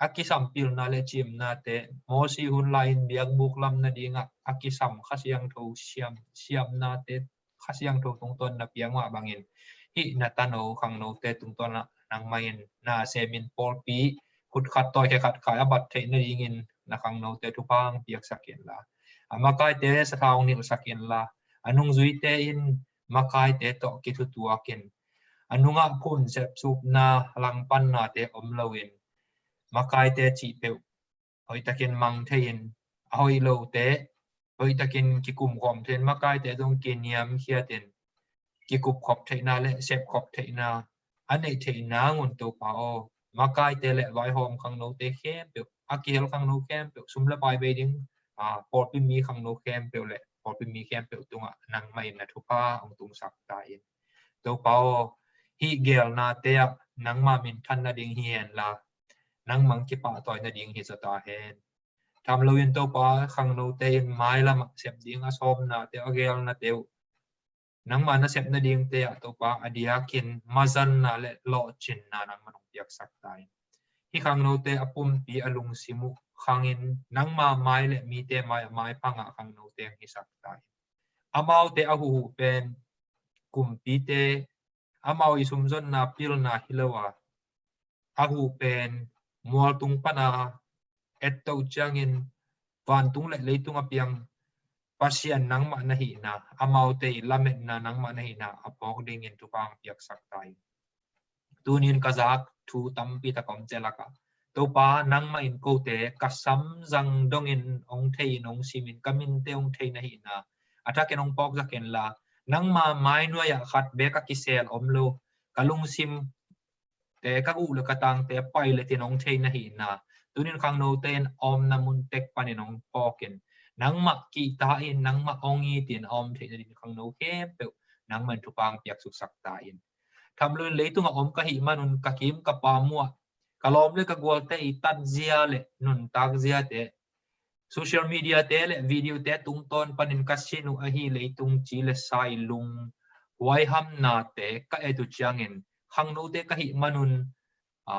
a kisam pilna le cimnate, Mosi hun lai-in biakbuk lam nadingah a kisam Kha Siangtho siam, siamnate, Kha Siangtho tungtawn na piang mah bangin hih na tano khangnote tungtawn ah nangmah in na semin pawlpi khut khat tawikhe khat khai a bat theih nadingin na khangnote thupha hong piaksak inla, a makaite sathau hong nilhsak inla, a nungzuite in makaite tawh kithutuak in, a nungah phun sepsukna langpannate om loin makaite cih peuh hoihtakin mang thei-in, a hoih lote hoihtakin kikumkhawm thei-in, makaite zong kiniamkhiatin kikupkhop theihna le sepkhop theihna a neih theih nangun Topa aw, makaite le vaihawm khangnote khempeuh, a kihel khangno khempeuh, sum le pai bei ding, a, pawlpi mi khangno khempeuh le pawlpi mi khempeuh tungah nangmah in na thupha hong tungsak ta in. Topa aw, hih geelnate ah nangmah minthan nading hi henla, nangmah hong kipahtawi nading hi zaw ta hen. Tham loin Topa, khangnote in mailamah sep ding a sawmnate uh, a geelnate uh, nangmah na sep nadingte ah Topa a diakin mazanna le lawhcinna nangmah hong piaksak ta in. Hih khangnote a pumpi a lungsim uh khangin nangmah mai le mite mai a maipha ngah khangnote hong hisak ta in. Amaute a huhhuh pen kumpite, amau i sumzonna pilna hi lo a, a huh pen mualtung pana etto ciangin vantung le leitung a piang Pasian nangmah na hihna, amaute i lametna nangmah na hihna a phawk dingin thupha hong piaksak ta in. Tunin ka zak thu tampi tak om ciah lakah Topa, nangmah in kote ka samzang dongin hong thei in hong simin, ka minte hong thei na hihna a thakin hong phawksak inla, nangma mainuai ah khat bek a kisel om lo, ka lungsim te, ka guh le ka tangte pailetin hong thei na hihna, tunin khangnote in a omna mun tek panin hong phawkin, nangmah kihta in, nangmah hong itin a om theih nadin khangno khempeuh nangmah in thupha hong piaksuksak ta in. Tham loin leitungah om ka hih manun ka kim ka pam uh ah ka lawm le ka gualte i tatzia le nuntakziate, social mediate le videote tungtawn panin ka sin uh ahi leitung ci le sai lung huaihamnate ka et uh ciangin khangnote ka hih manun, a,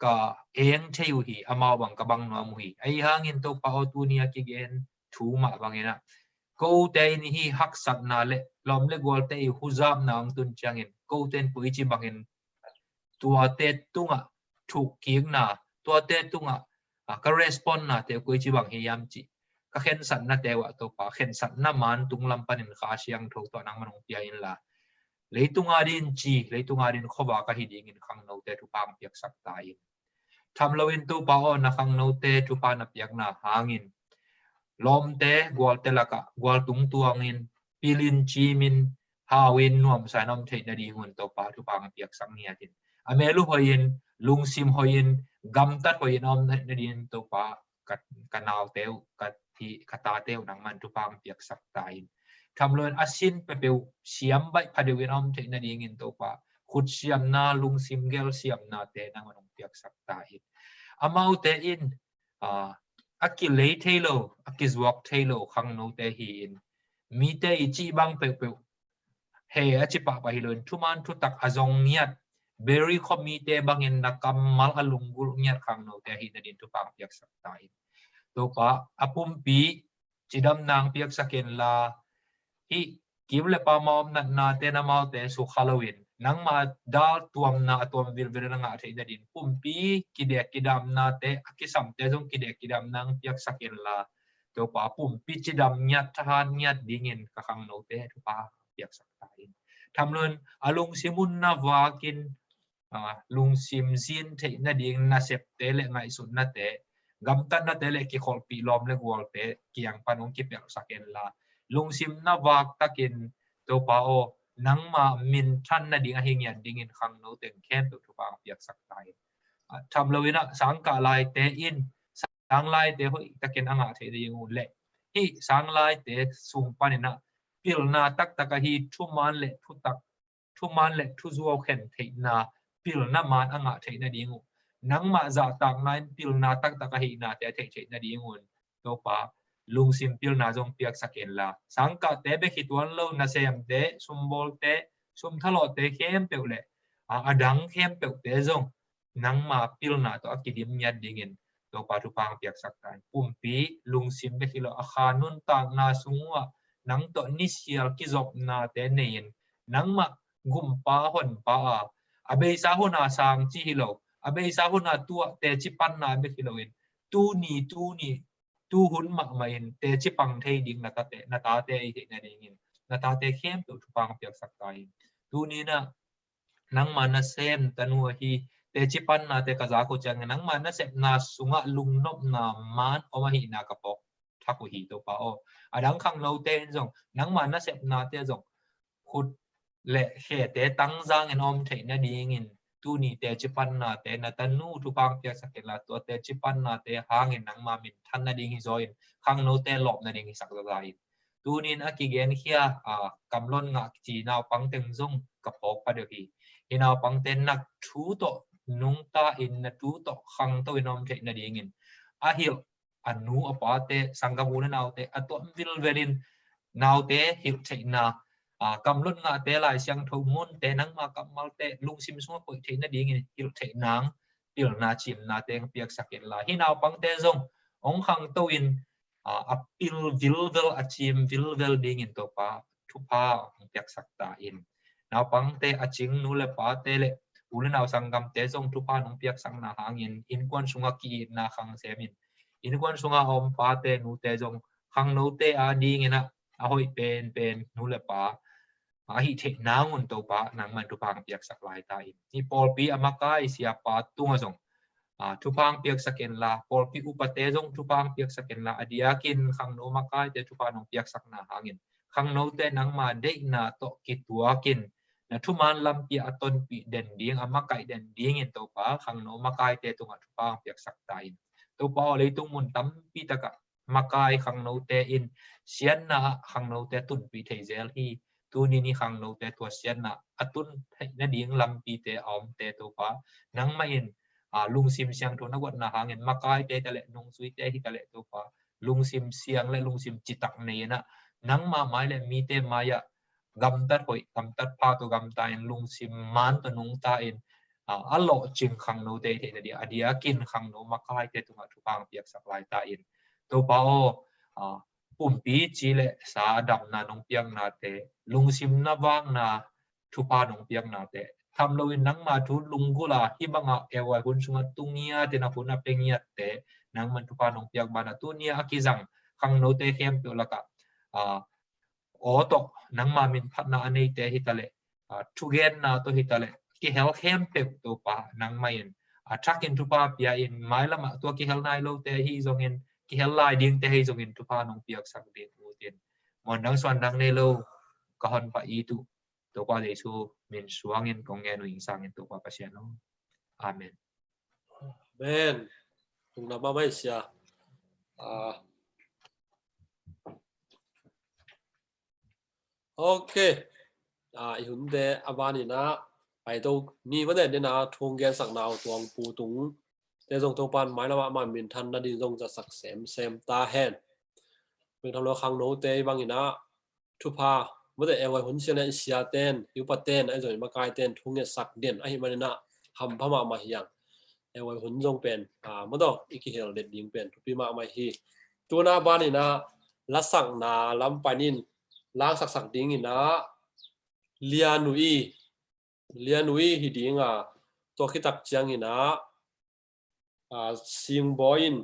ka eng thei uh hi, amau bang ka bang nuam uh hi. Ahi hangin Topa aw, tuni a kigen thu mah bangin ah, kote in hih haksatna le lawm le gualte i huzapna hong tun ciangin, kote in koici bangin tuate tungah thukkikna, tuate tungah, ah, ka respondnate koici bang hi hiam cih ka khensatnate uh ah Topa, khensatna man tunglam panin Kha Siangtho tawh nangman hong pia inla, leitung adingin ci, leitung adingin khuavak ahi dingin khangnote thupha hong piaksak ta in. Tham loin Topa aw, na khangnote thupha na piakna hangin lawmte, gualte lakah gual tungtuangin, pilin, cimin, hauin, nuamsa in om theih nadingun Topa thupha hong piaksak ngiat in. A mel uh hoihin, lungsim hoihin, gamtat hoihin om theih nadingin Topa ka, ka naute uh, ka thi, ka tate uh nangman thupha hong piaksak ta in. Tham loin a sin peuhpeuh siam baih pha deuhin om theih nadingin Topa, khut siamna, lungsim gel siamnate nangman hong piaksak ta in. Amaute in, ah, a kilei thei lo, a kizuak thei lo khangnote hi-in, mite i cih bang peuhpeuh he a ci pahpah hi loin, thuman thutak a zong ngiat, Berean khua mite bangin na kammal a lunggulh ngiat khangnote ahih nadingin thupha hong piaksak ta in. Topa, a pumpi cidamna hong piaksak inla, hih kiu le pama om natnate in amaute sukha loin, nangma dal tuamna a tuam vilvel in a ngah theih nadingin, pumpi kidek kidamnate, a kisamte zong kidek kidamna hong piaksak inla, Topa, pumpi cidam ngiat, thahat ngiat dingin ka khangnote thupha piaksak ta in. Tham loin a lungsim un na vakin, ah, lungsim zin theih nading nasepte le ngaihsutnate, gamtatnate le kikholhpih lawm le gualte kiang pan hong kipelhsak inla, lungsim na vak takin, Topa aw, nangma minthan nading ahi ngiat dingin khangno teng khempeuh thupha hong piaksak ta in. Ah, tham loin ah sangkah laite in, sanglaite hoih takin a ngah theih nading uh le, hih sanglaite sung panin ah pilna taktak ahi thuman le thutak, thuman le thuzuau khen theihna, pilna man a ngah theih nading uh, nangmah zahtakna in pilna taktak ahihnate a theih theih nadingun, Topa, lungsim pilna zong piaksak inla, sangkahte bek hi tuan lo, nasemte, sumbawlte, sumthalawhte khempeuh le, a, a dang khempeuhte zong nangma pilna tawh a kidim ngiat dingin, Topa, thupha hong piaksak ta in. Pumpi lungsim bek hi lo, a kha nuntakna sung uh ah nang tawh nisial kizopnate nei-in, nangmah gumpa honpa a, a beisa hun a sang ci hi lo, a beisa hun a tuah teci panna bek hi loin, tuni, tuni, tu hun mahmah in teci pang thei ding na tate, na tate i theih nadingin, na tate khempeuh thupha hong piaksak ta in. Tuni in ah nangma nasem tanu ahi, teci pannate ka zak uh ciangin, nangma nasepna sungah lungnopna man om ahihna ka phawk thak uh hi, Topa aw. A dang khangnote in zong nangma nasepnate zong khut le khete tangzangin om theih nadingin, tuni teci pannate na tanu thupha hong piaksak inla, tua teci pannate hangin nangma minthan nading hi zaw in, khangnote lawp nading hisak zaza in. Tunin a kigenkhia, a, kamlon ngah ci naupang teng zong ka phawk pha deuh hi. Hih naupangte na thu tawh nungta in, na thu tawh khangto in om theih nadingin, a hilh a nu a pate, sanggam u le naute a tuam vilvelin, naute hilh theihna, a, kamlon ngahte, Lai Siangtho munte, nangma kammalte lungsim sungah koih theih nadingin hilh theih nang pilna cimnate hong piaksak inla, hih naupangte zong hong khangto in, a, a pil vilvel, a cim vilvel dingin, Topa, thupha hong piaksak ta in. Naupangte a cing nu le pate le u le nau sanggamte zong thupha nong piaksakna hangin innkuan sungah ki-itna khang semin, innkuan sungah a om pate nute zong khangnote adingin ah a hoih penpen nu le pa a hih theih nangun, Topa, nangman thupha hong piaksak lai ta in. Hih pawlpi a makai siapa tungah zong, a, thupha hong piaksak inla, pawlpi upate zong thupha hong piaksak inla, a diakin khangno makaite thupha nong piaksakna hangin, khangnote nangma deihna tawh kituakin, na thuman lampi a tonpih den ding, a makaih den dingin, Topa, khangno makaite tungah thupha hong piaksak ta in. Topa aw, leitung mun tampi takah makai khangnote in siatna ah khangnote tunpih thei zel hi. Tuni ni khangnote tua siatna a tun theih nading lampite a omte, Topa, nangmah in, a, lungsim siangtho na guatna hangin makaite hi taleh, nungzuite hi taleh, Topa, lungsim siang le lungsim citak nei in ah, nangmah mai le mite mai-ah gamtat hoih, gamtat pha tawh gamta in, lungsim man tawh nungta in, a, a lawhcing khangnote i theihna ding a diakin khangno makaite tungah thupha hong piaksak lai ta in. Topa aw, a, pumpi ci le sa a damna nong piaknate, lungsim na vakna thupha nong piaknate, tham loin nangma thu lunggulh a hih bangah A Y hun sungah tu ngiatin a hun a pia ngiatte, nangman thupha nong piak banah tuni a kizang khangnote khempeuh lakah, a, aw tawh nangma min phatna a neite hi ta leh, a, thugenna tawh hi ta leh, kihel khempeuh Topa nangmah in a thakin thupha pia in, mailamah tua kihel nai lote ahi zongin, kihel lai dingte ahi zongin thupha nong piaksak ding ut in. Muan dang suan dang nei lo ka honpa i tuh Topa Jesu min suangin kong ngen uh hing sangin Topa Pasian aw. Amen. Amen. Tung na ba mai sia. Ah. Ok. Ah, i hunte a banin ah, pai to ni vane dena thung gen sak nau tuang pu tung. Te zong Topan mailamah man min than na din zong za sak sem sem ta hen. Min than lo khangnote i bangin ah, thupha, mate A Y hun sia le i siaten, i upaten, a i zong i makaiten, thungetsak den, ahi manin ah, hampha mahmah hiang. A Y hun zong pen, a, mate, i kihel det ding pen, thupi mahmah hi. Tuna banin ah, lasakna lam panin, langsaksak dingin ah, Lianui, Lianui hi ding a, tua khitak ciangin ah, a, Singbawi in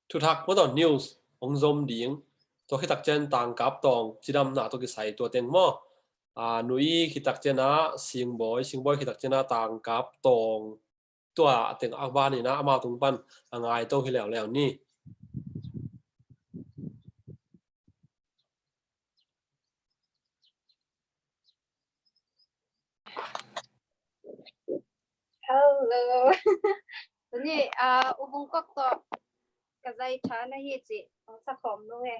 thuthak mate news hong zom ding, tua khitak ciang tangkap tawng, cidamna tawh kisai tua teng maw. A, Nui khitak ciang ah Singbawi, Singbawi khitak ciang ah tangkap tawng, tua a teng a banin ah amau tung pan a ngai to hi leuleu ni. Hello. Tuni, ah, U Bung Kok tawh ka zai ṭha na hi cih hong sa khawm nung e.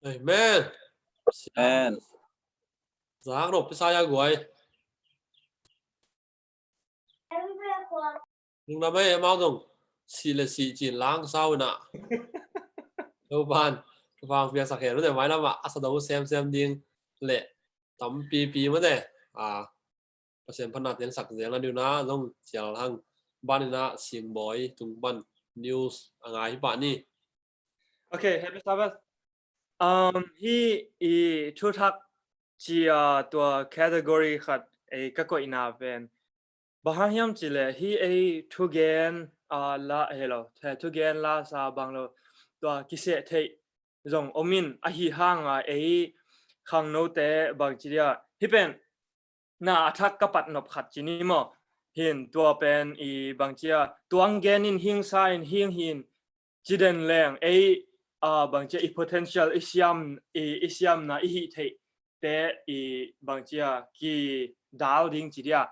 Amen. Amen. Zak no pisa ya guai. Nung na mai mau dong si le si cin lang sau na. Lo ban ka fang pia sak hel ne mai lama asa dong sem sem ding le tampi pi ma ne. A Pasian phatna teng sak zel na diu na zong cial hang ban ina sing boy tung ban news a ngai hi pa ni. Okay, happy Sabbath. Um, hi i thuthak cia tua category khat ei ka koihna pen bang hang hiam cile hi ei thugen a la helo thugen la sa bang lo tua kiseh theih zong omin ahi hanga ei khangnote bang ci dia hi pen na a thak ka pat nop khat ci ni maw? Hin tua pen i bangcia tuang gen in hing sa in hing hin ci den leng ei a bangcia i potential i siam i, i siamna i hih theih te i bangcia ki dal ding ci dia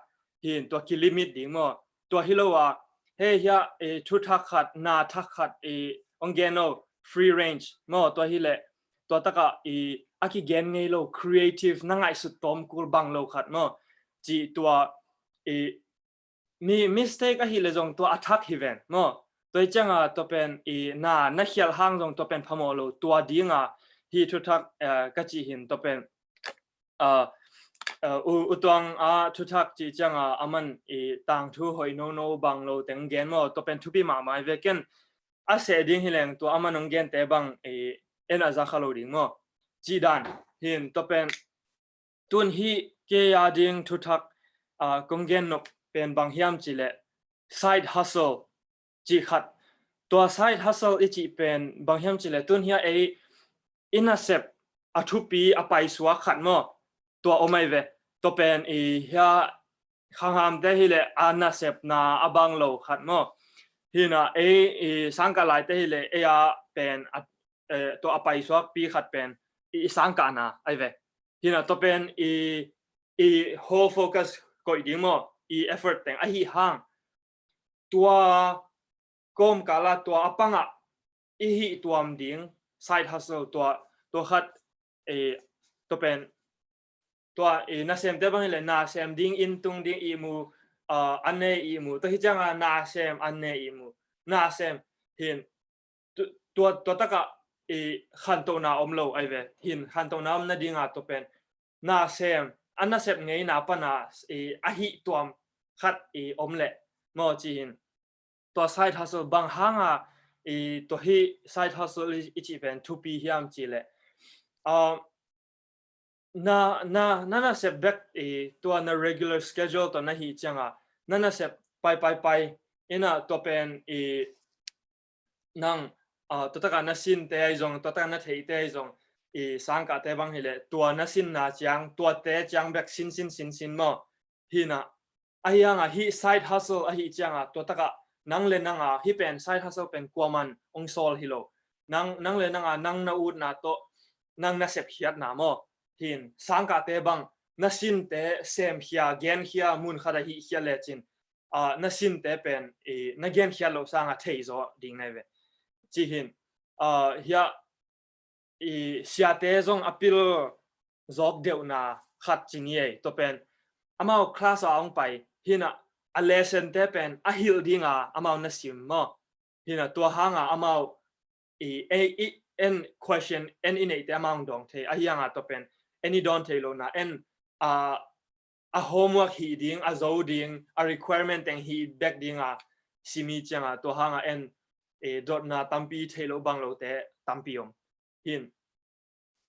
hin tua ki limit ding maw? Tua hi lo a hei hia i thu thak khat na thak khat i ong gen o free range maw? Tua hi leh tua taka i a kigen ngei lo creative na ngaihsut tawm kul bang lo khat maw? Ci tua i mi mistake ahi le zong tua a thak hi ven maw? Tua i cianga tua pen i na na khial hang zong tua pen phamawh lo tua dinga hi thuthak eh, ka ci hin tua pen uh, uh, u, u tuang a thuthak ci cianga aman i tangthu hoi no no bang lo teng gen maw? Tua pen thupi mahmah i ve ken a seh ding hi leng tua aman ong gen te bang i en a za kha lo ding maw? Ci dan hin tua pen tun hi kei a ding thuthak a kong gen nop pen bang hiam ci le side hustle ci khat. Tua side hustle i ci pen bang hiam ci le tun hia ei i nasep a thupi a paisuak khat maw? Tua om ai ve. Tua pen i hia khanghamte hi le a nasepna a bang lo khat maw? Hina ei i sangkah laite hi le ei a pen a, eh, tua a paisuak pi khat pen i, i sangkahna ai ve. Hina tua pen i, i whole focus koih ding maw? I effort teng ahi hang tua kawmkala tua a panga i hih tuam ding side hustle tua, tua khat eh, tua pen tua eh, nasemte bang hi le nasem ding inn tung ding ihmu uh, an ne ihmu tua hi cianga nasem an ne ihmu nasem hin tua, tua taka i khantona om lo ai ve hin khantona om na dinga tua pen nasem a nasep ngeina pana i ahi tuam khat i om le maw ci hin tua side hustle bang hanga i tua hi side hustle i ci pen thupi hiam ci le uh, na na na nasep bek i tua na regular schedule tua na hi cianga na nasep pai pai pai ina tua pen i nang uh, tua taka na sinte ai zong tua taka na theite ai zong i sangkahte bang hi le tua na sinna ciang tuate ciang bek sin sin sin sin maw? Hina ahi hanga hi side hustle ahi cianga tua taka nang le nanga hi pen side hustle pen kuaman ong sawl hi lo. Nang, nang le nanga nang na utna tawh nang na sepkhiatna maw? Hin sangkahte bang na sinte semkhia genkhia mun khat ahi khia lecin uh, na sinte pen i, na genkhia lo sanga thei zaw ding nai ve. Ci hin uh, hia i siate zong a pil zawk deuhna khat ci ni ei tua pen amau class a ong pai hina a lesson te pen a hilh dinga amau na sim maw? Hina tua hanga amau i, i, i en question en i neihte amau ong dawng thei ahi hanga tua pen en i dawn thei lo na en a a homework hi ding a zo ding a requirement teng hi bek dinga simi cianga tua hanga en e, dotna tampi thei lo bang lo te tampi om hin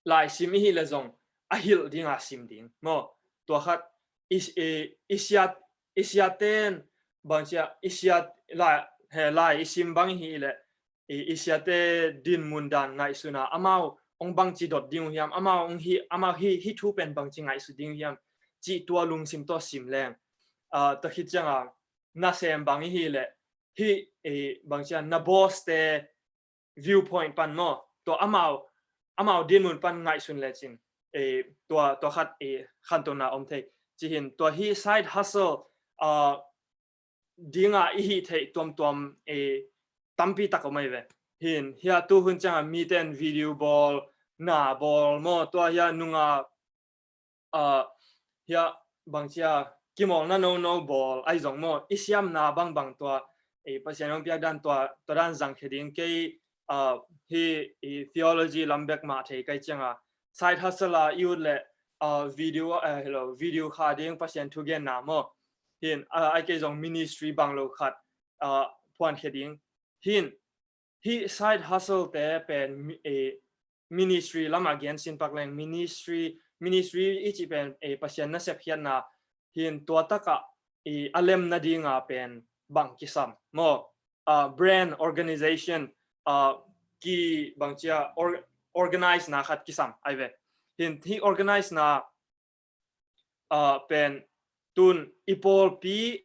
lai sim i hi le zong a hilh dinga sim ding maw? Tua khat i, i, i siat i siaten bangcia i siat lai, he lai i sim bang hi le, i, i siate dinmun dan ngaihsun a, amau ong bangci dot ding uh hiam, amau ong hi, amau hi, hi thu pen bangci ngaihsun ding uh hiam, cih tua lungsim tawh sim leng. Ah, tua khit cianga, nasem bang i hi le, hi, i, bangcia na boss te viewpoint pan maw, tua amau, amau dinmun pan ngaihsun lecin, eh, tua, tua khat, eh, khantohna om thei. Cihin tua hi side hustle, ah, dinga i hih theih tuamtuam, eh, tampi tak om ahi ve. Hin hia tu hun cianga miten video bawl, na bawl maw, tua hia nunga ah, hia bangcia kimawlna nono bawl ahi zong maw, i siamna bangbang tua, eh, Pasian hong piak dan tua, tua dan zangkhia ding kei, ah, hi, i theology lam bek mah thei kai cianga side hustle a i ut le, ah, video, eh, hello, video kha ding Pasian thugenna maw. Hin, ah, ai kei zong ministry bang lo khat, ah, phuankhia ding. Hin, hi side hustle te pen mi-, eh, ministry lamah gen sin pak leng ministry, ministry i cih pen, eh, Pasian nasep khiatna hin tua takah, eh, a lem nadinga pen bang kisam maw, ah, brand organization, ah, ki bangcia or-, organize na khat kisam ahi ve. Hin hi organize na, ah, pen tun i pawlpi,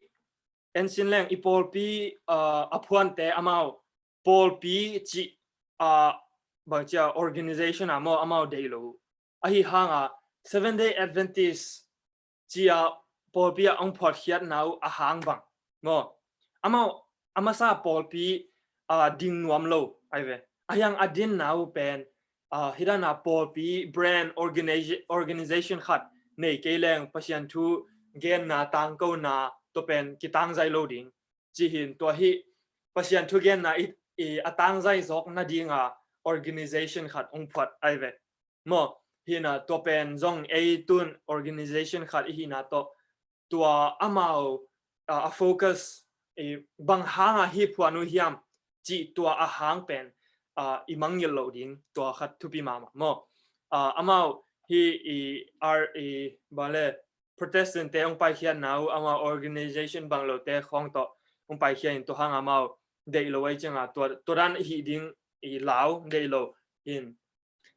en sin leng i pawlpi, ah, a phuante amau pawlpi cih, ah, bangcia organization a maw amau deih lo. Ahi hanga Seventh Day Adventist cia pawlpi a ong phuatkhiatna uh a hang bang maw, amau a masa pawlpi, ah, ding nuam lo ahi ve. Ahiang a dinna uh pen, ah, hidana pawlpi brand organiza-, organization khat nei kei leng Pasian thu genna tangkona tua pen kitangzai lo ding. Cihin tua hi Pasian thu genna i, i a tangzai zawk nadinga organization khat ong phuat ahi ve. Maw, hina tua pen zong ei tun organization khat i hina tawh tua amau, ah, a focus, eh, bang hanga hi phuan uh hiam cih tua a hang pen, ah, i mangngilh loh ding tua khat thupi mahmah maw. Ah, amau hi i ar i bale Protestant te ong paikhiatna uh amau organization bang lote khawng tawh ong paikhiat in tua hanga amau deih lo ahi cianga tua, tua dan i hih ding i lau deih lo in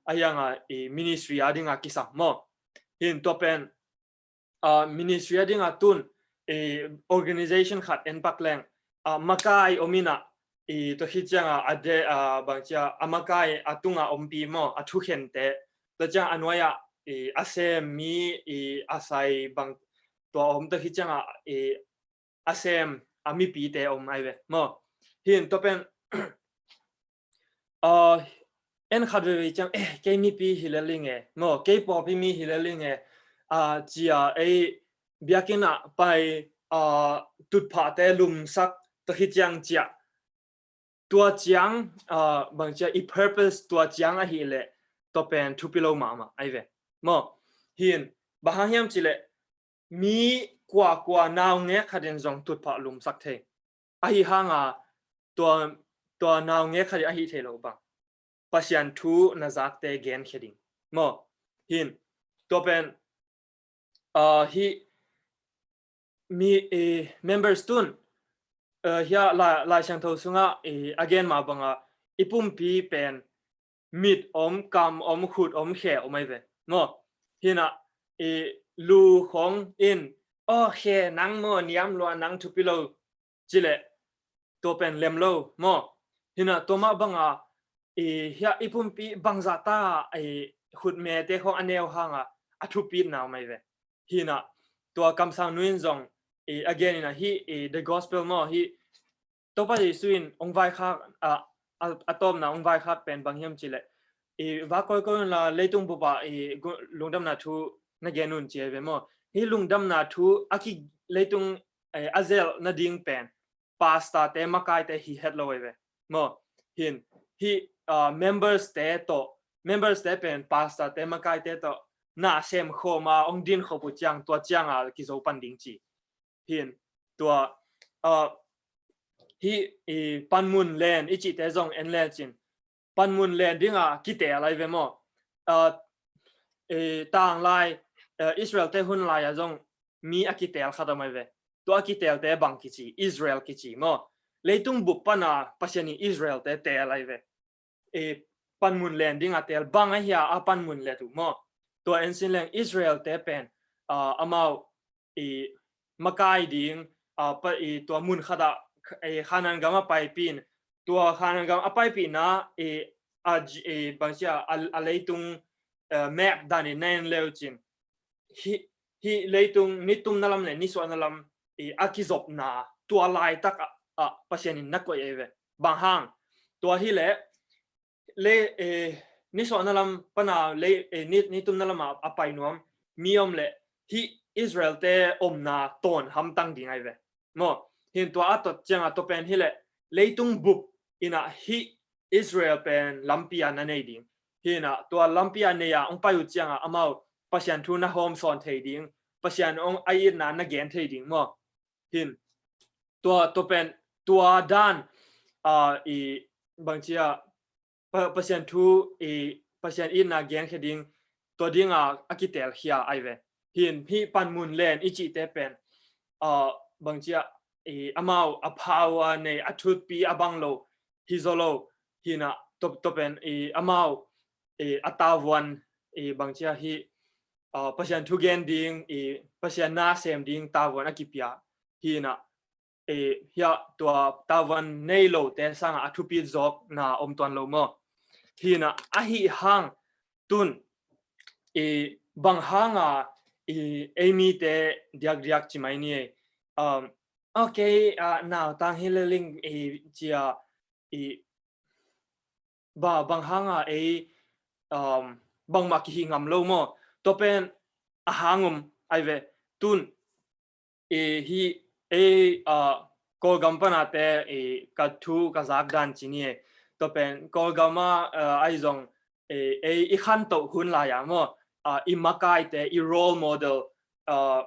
ahianga i ministry a dinga kisam maw. Hin tua pen, ah, ministry a dinga tun, eh, organization khat en pak leng, ah, makai om ina, eh, tua khit cianga a de, ah, bangcia a makai a tunga ompi maw, a thukhente, tua cianga a nuaia, eh, a sem mi, eh, a sai bang tua om tua khit cianga, eh, a sem a mipite om ahi ve maw. Hin tua pen, ah, en khat veve ciang, eh, kei mipi hi lel ing e maw, kei pawlpi mi hi lel ing e, ah, cia ei biakinn ah pai, ah, tutphahte lumsak tua hi ciang cia. Tua ciang, ah, bangcia i purpose tua ciang ahi le tua pen thupi lo mahmah ahi ve maw. Hin, bang hang hiam ci le mi kuakua naungek khatin zong tutphah lumsak thei. Ahi hanga tua, tua naungek khatin ahi thei lo bang Pasian thu na zakte genkhia ding maw. Hin, tua pen, ah, hi mi, eh, members tun, eh, hia la, Lai Siangtho sunga, eh, a gen mah banga i pumpi pen mit om, kam om, khut om, khe om ahi ve maw. Hina, eh, lu khong in, aw, khe nang maw, niam lua nang thupi lo ci le tua pen lem lo maw. Hina tua mah banga, eh, hia i pumpi bangzah ta, eh, khutmete khong a neu hanga a thupitna om ahi ve. Hina tua kamsang nu in zong, eh, a gen ina hi, eh, the gospel maw hi Topa Jesu in ong vaikhak, ah, a, a tawpna ong vaikhak pen bang hiam ci le, eh, va koikoi unla leitung bupa, eh, gu-, lungdamna thu na gen un ci ahi ve maw. Hi lungdamna thu a ki leitung, eh, a zelh nading pen pastor te makaite hi het lo ahi ve maw. Hin, hi, ah, members te tawh, members te pen pastor te makaite tawh na sem khawma ong din khop uh ciang tua cianga kizo pan ding ci. Hin, tua, ah, hi, i panmun len i cihte zong en lecin panmun len dinga kiteel ahi ve maw. Ah, eh, tanglai, eh, Israel te hun lai-a zong mi a kiteel khat om ahi ve. tua a kiteelte bang kici, Israel kici maw. Leitung bup pana Pasian in Israelte teel ahi ve. E, panmun len ding a teel, bang ahi a a panmun let uh maw. Tua en sin leng Israelte pen, ah, amau i makai ding, ah, pa, i tua mun khat ah, e, Khanaan gam a paipih in, tua Khanaan gam a paipihna, e, a, e, bangci a, a, a leitung, e, map dan in na en leu cin. Hih, hih leitung nitumna lam le nisuahna lam, e, a kizopna tua laitak ah, ah, Pasian in na koih ahi ve. Bang hang? Tua hi leh, le, e, nisuahna lam pana le, e, ni, nitumna lam a, a pai nuam mi om leh hih Israelte omna tawn hamtang ding ahi ve. Maw, hin tua a tot ciang a tua pen hi leh leitung bup in a hih Israel pen lampi a na nei ding. Hin a tua lampi a nei a hong pai uh ciang a amau Pasian thu na hawm sawn thei ding, Pasian hong a itna na gen thei ding maw. Hin tua, tua pen, tua dan, ah, i bangci a, Pa, Pasian thu, i Pasian itna genkhia ding, tua ding a, a kitelkhia ahi ve. Hin hih panmun len i cihte pen, ah, bangci a, i amau a power nei, a thutpi a bang lo hi zaw lo. Hin a tua, tua pen, i amau, i a tavuan, i bangci a hih, ah, Pasian thu gen ding, i Pasian na sem ding tavuan a kipia. Hin a, e, hia tua tavuan nei lote sang a, a thupit zawkna om tuan lo maw. Hin a, ahi hang tun, e, bang hang a, e, ei mite diakdiak ci mai ni, e, um, okay, ah, nautang hi le ling, e, ci a, e, ba, bang hang a ei, um, bangmah kihih ngam lo maw. Tua pen a hang om ahi ve. Tun, e, hih ei, ah, Kawlgam pana te, e, ka thu ka zak dan ci ni, e. Tua pen Kawlgam a, ah, ahi zong, e, ei i khantoh hun lai a maw, ah, i makaite, i role model, ah,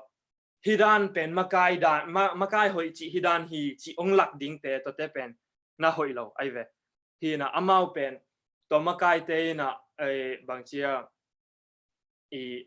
hih dan pen makai dan, ma, makai hoih cih hih dan hi cih hong lak dingte tuate pen na hoih lo ahi ve. Hin a amau pen tua makaite in a, e, bangci a, i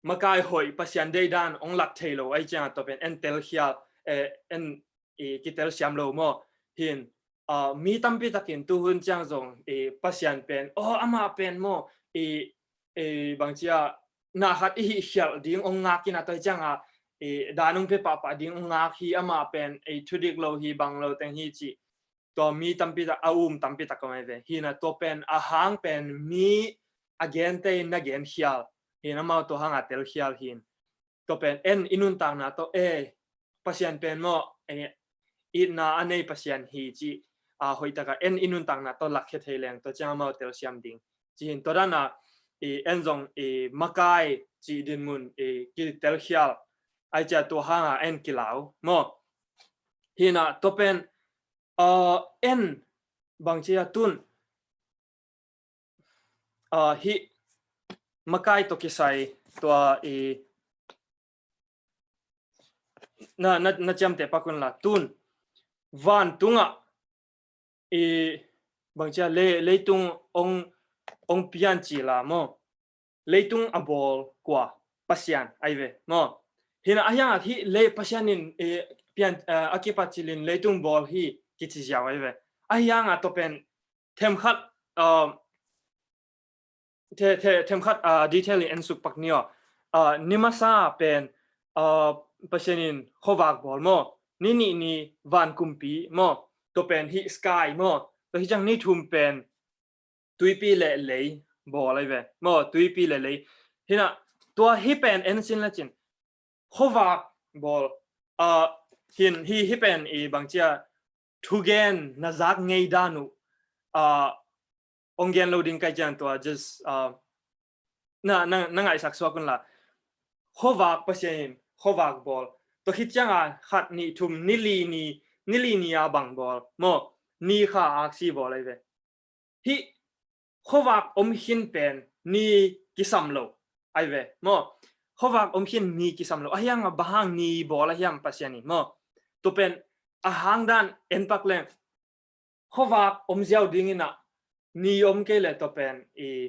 makai hoih Pasian deih dan hong lak thei lo ahi ciang a tua pen en telkhial, e, en, i kitelsiam lo maw. Hin, ah, mi tampi takin tuhun ciang zong, i Pasian pen, oh, amah pen maw, i, i bangci a, na khat i hih khialh ding hong ngak in a tua ciang a, i dan hong pia pahpah ding hong ngak hi, amah pen, i thudik lo hi, bang lo teng hi cih. Tua mi tampi tak, a um tampi tak om ahi ve. Hin a tua pen, a hang pen mi a gente in na genkhial. Hin amau tua hang a telkhial hin. Tua pen en i nuntakna tawh, e, Pasian pen maw, e, itna a nei Pasian hi cih, a, hoih tak a en i nuntakna tawh lakkhia thei leng tua ciang amau telsiam ding. Ci hin tua dan a, i en zong, i makai cih dinmun, i kitelkhial, ahi ciang tua hang a en kilau maw. Hin a tua pen, a, en bangci a tun, a, hih makai tawh kisai tua i na, na, na ciamteh pak un la tun. Vantung ah i bangci a le, leitung hong, hong pian ci la maw. Leitung a bawl kua? Pasian ahi ve maw. Hin a, ahi hang a hih le Pasian in, e, pian, e, a kipat cil in leitung bawl hi kici ziau ahi ve. Ahi hang a tua pen themkhat, a, the, the, themkhat, a, detail in en suk pak ni aw. A, ni masa pen, a, Pasian in khuavak bawl maw. Ni nih ni van kumpi maw. Tua pen hih sky maw. Tua hi ciang ni thum pen tuipi le lei bawl ahi ve maw, tuipi le lei. Hin a, tua hih pen en sin la cin, khuavak bawl, a, hin hih, hih pen i bangci a thugen na zak ngei dan uh, a, hong gen lo ding ka hi ciang tua just, a, na, na, na ngaihsak suak un la. Khuavak Pasian in khuavak bawl. Tua khit ciang a khat nih thum ni li ni, ni li ni a bang bawl maw, ni kha aksi bawl ahi ve. Hih khuavak om khin pen ni kisam lo ahi ve maw. Khuavak om khin ni kisam lo. Ahi hang a bang hang ni bawl ahi hiam Pasian in maw. Tua pen a hang dan en pak leng khuavak om ziau ding in a, ni om kei le tua pen i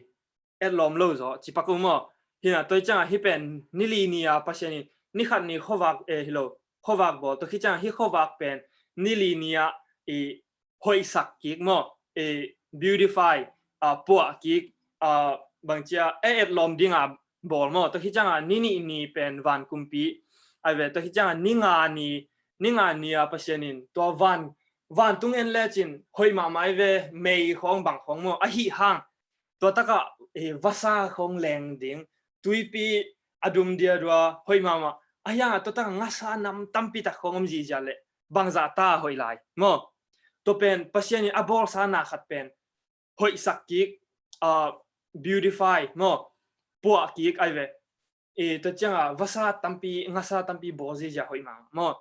etlawm lo zaw ci pak uh maw. Hin a, tua hi ciang a hih pen ni li ni a Pasian in ni khat ni khuavak, e, hi lo, khuavak bawl, tua khit ciang hih khuavak pen ni li ni-ah i hoihsak kik maw, i beautify, a, puah kik, a, bangci a, a etlawm dinga bawl maw, tua khit ciang a ni nih ni pen van kumpi ai ve, tua khit ciang a ni nga ni, ni nga ni-a Pasian in tua van, vantung en lecin hoih mahmah ai ve, mei khawng bang khawng maw, ahi hang tua takah, eh, vasa khawng leng ding, tuipi a dum diadua hoih mahmah, ahi hangah tua takah ngasa nam tampi tak khawng om zihziah leh bangzah ta hoih lai maw. Tua pen Pasian in a bawlsa na khat pen hoihsak kik, ah, beautify maw, puah kik ai ve. I, tua ciangah vasa tampi, ngasa tampi bawl zihziah hoih mahmah maw.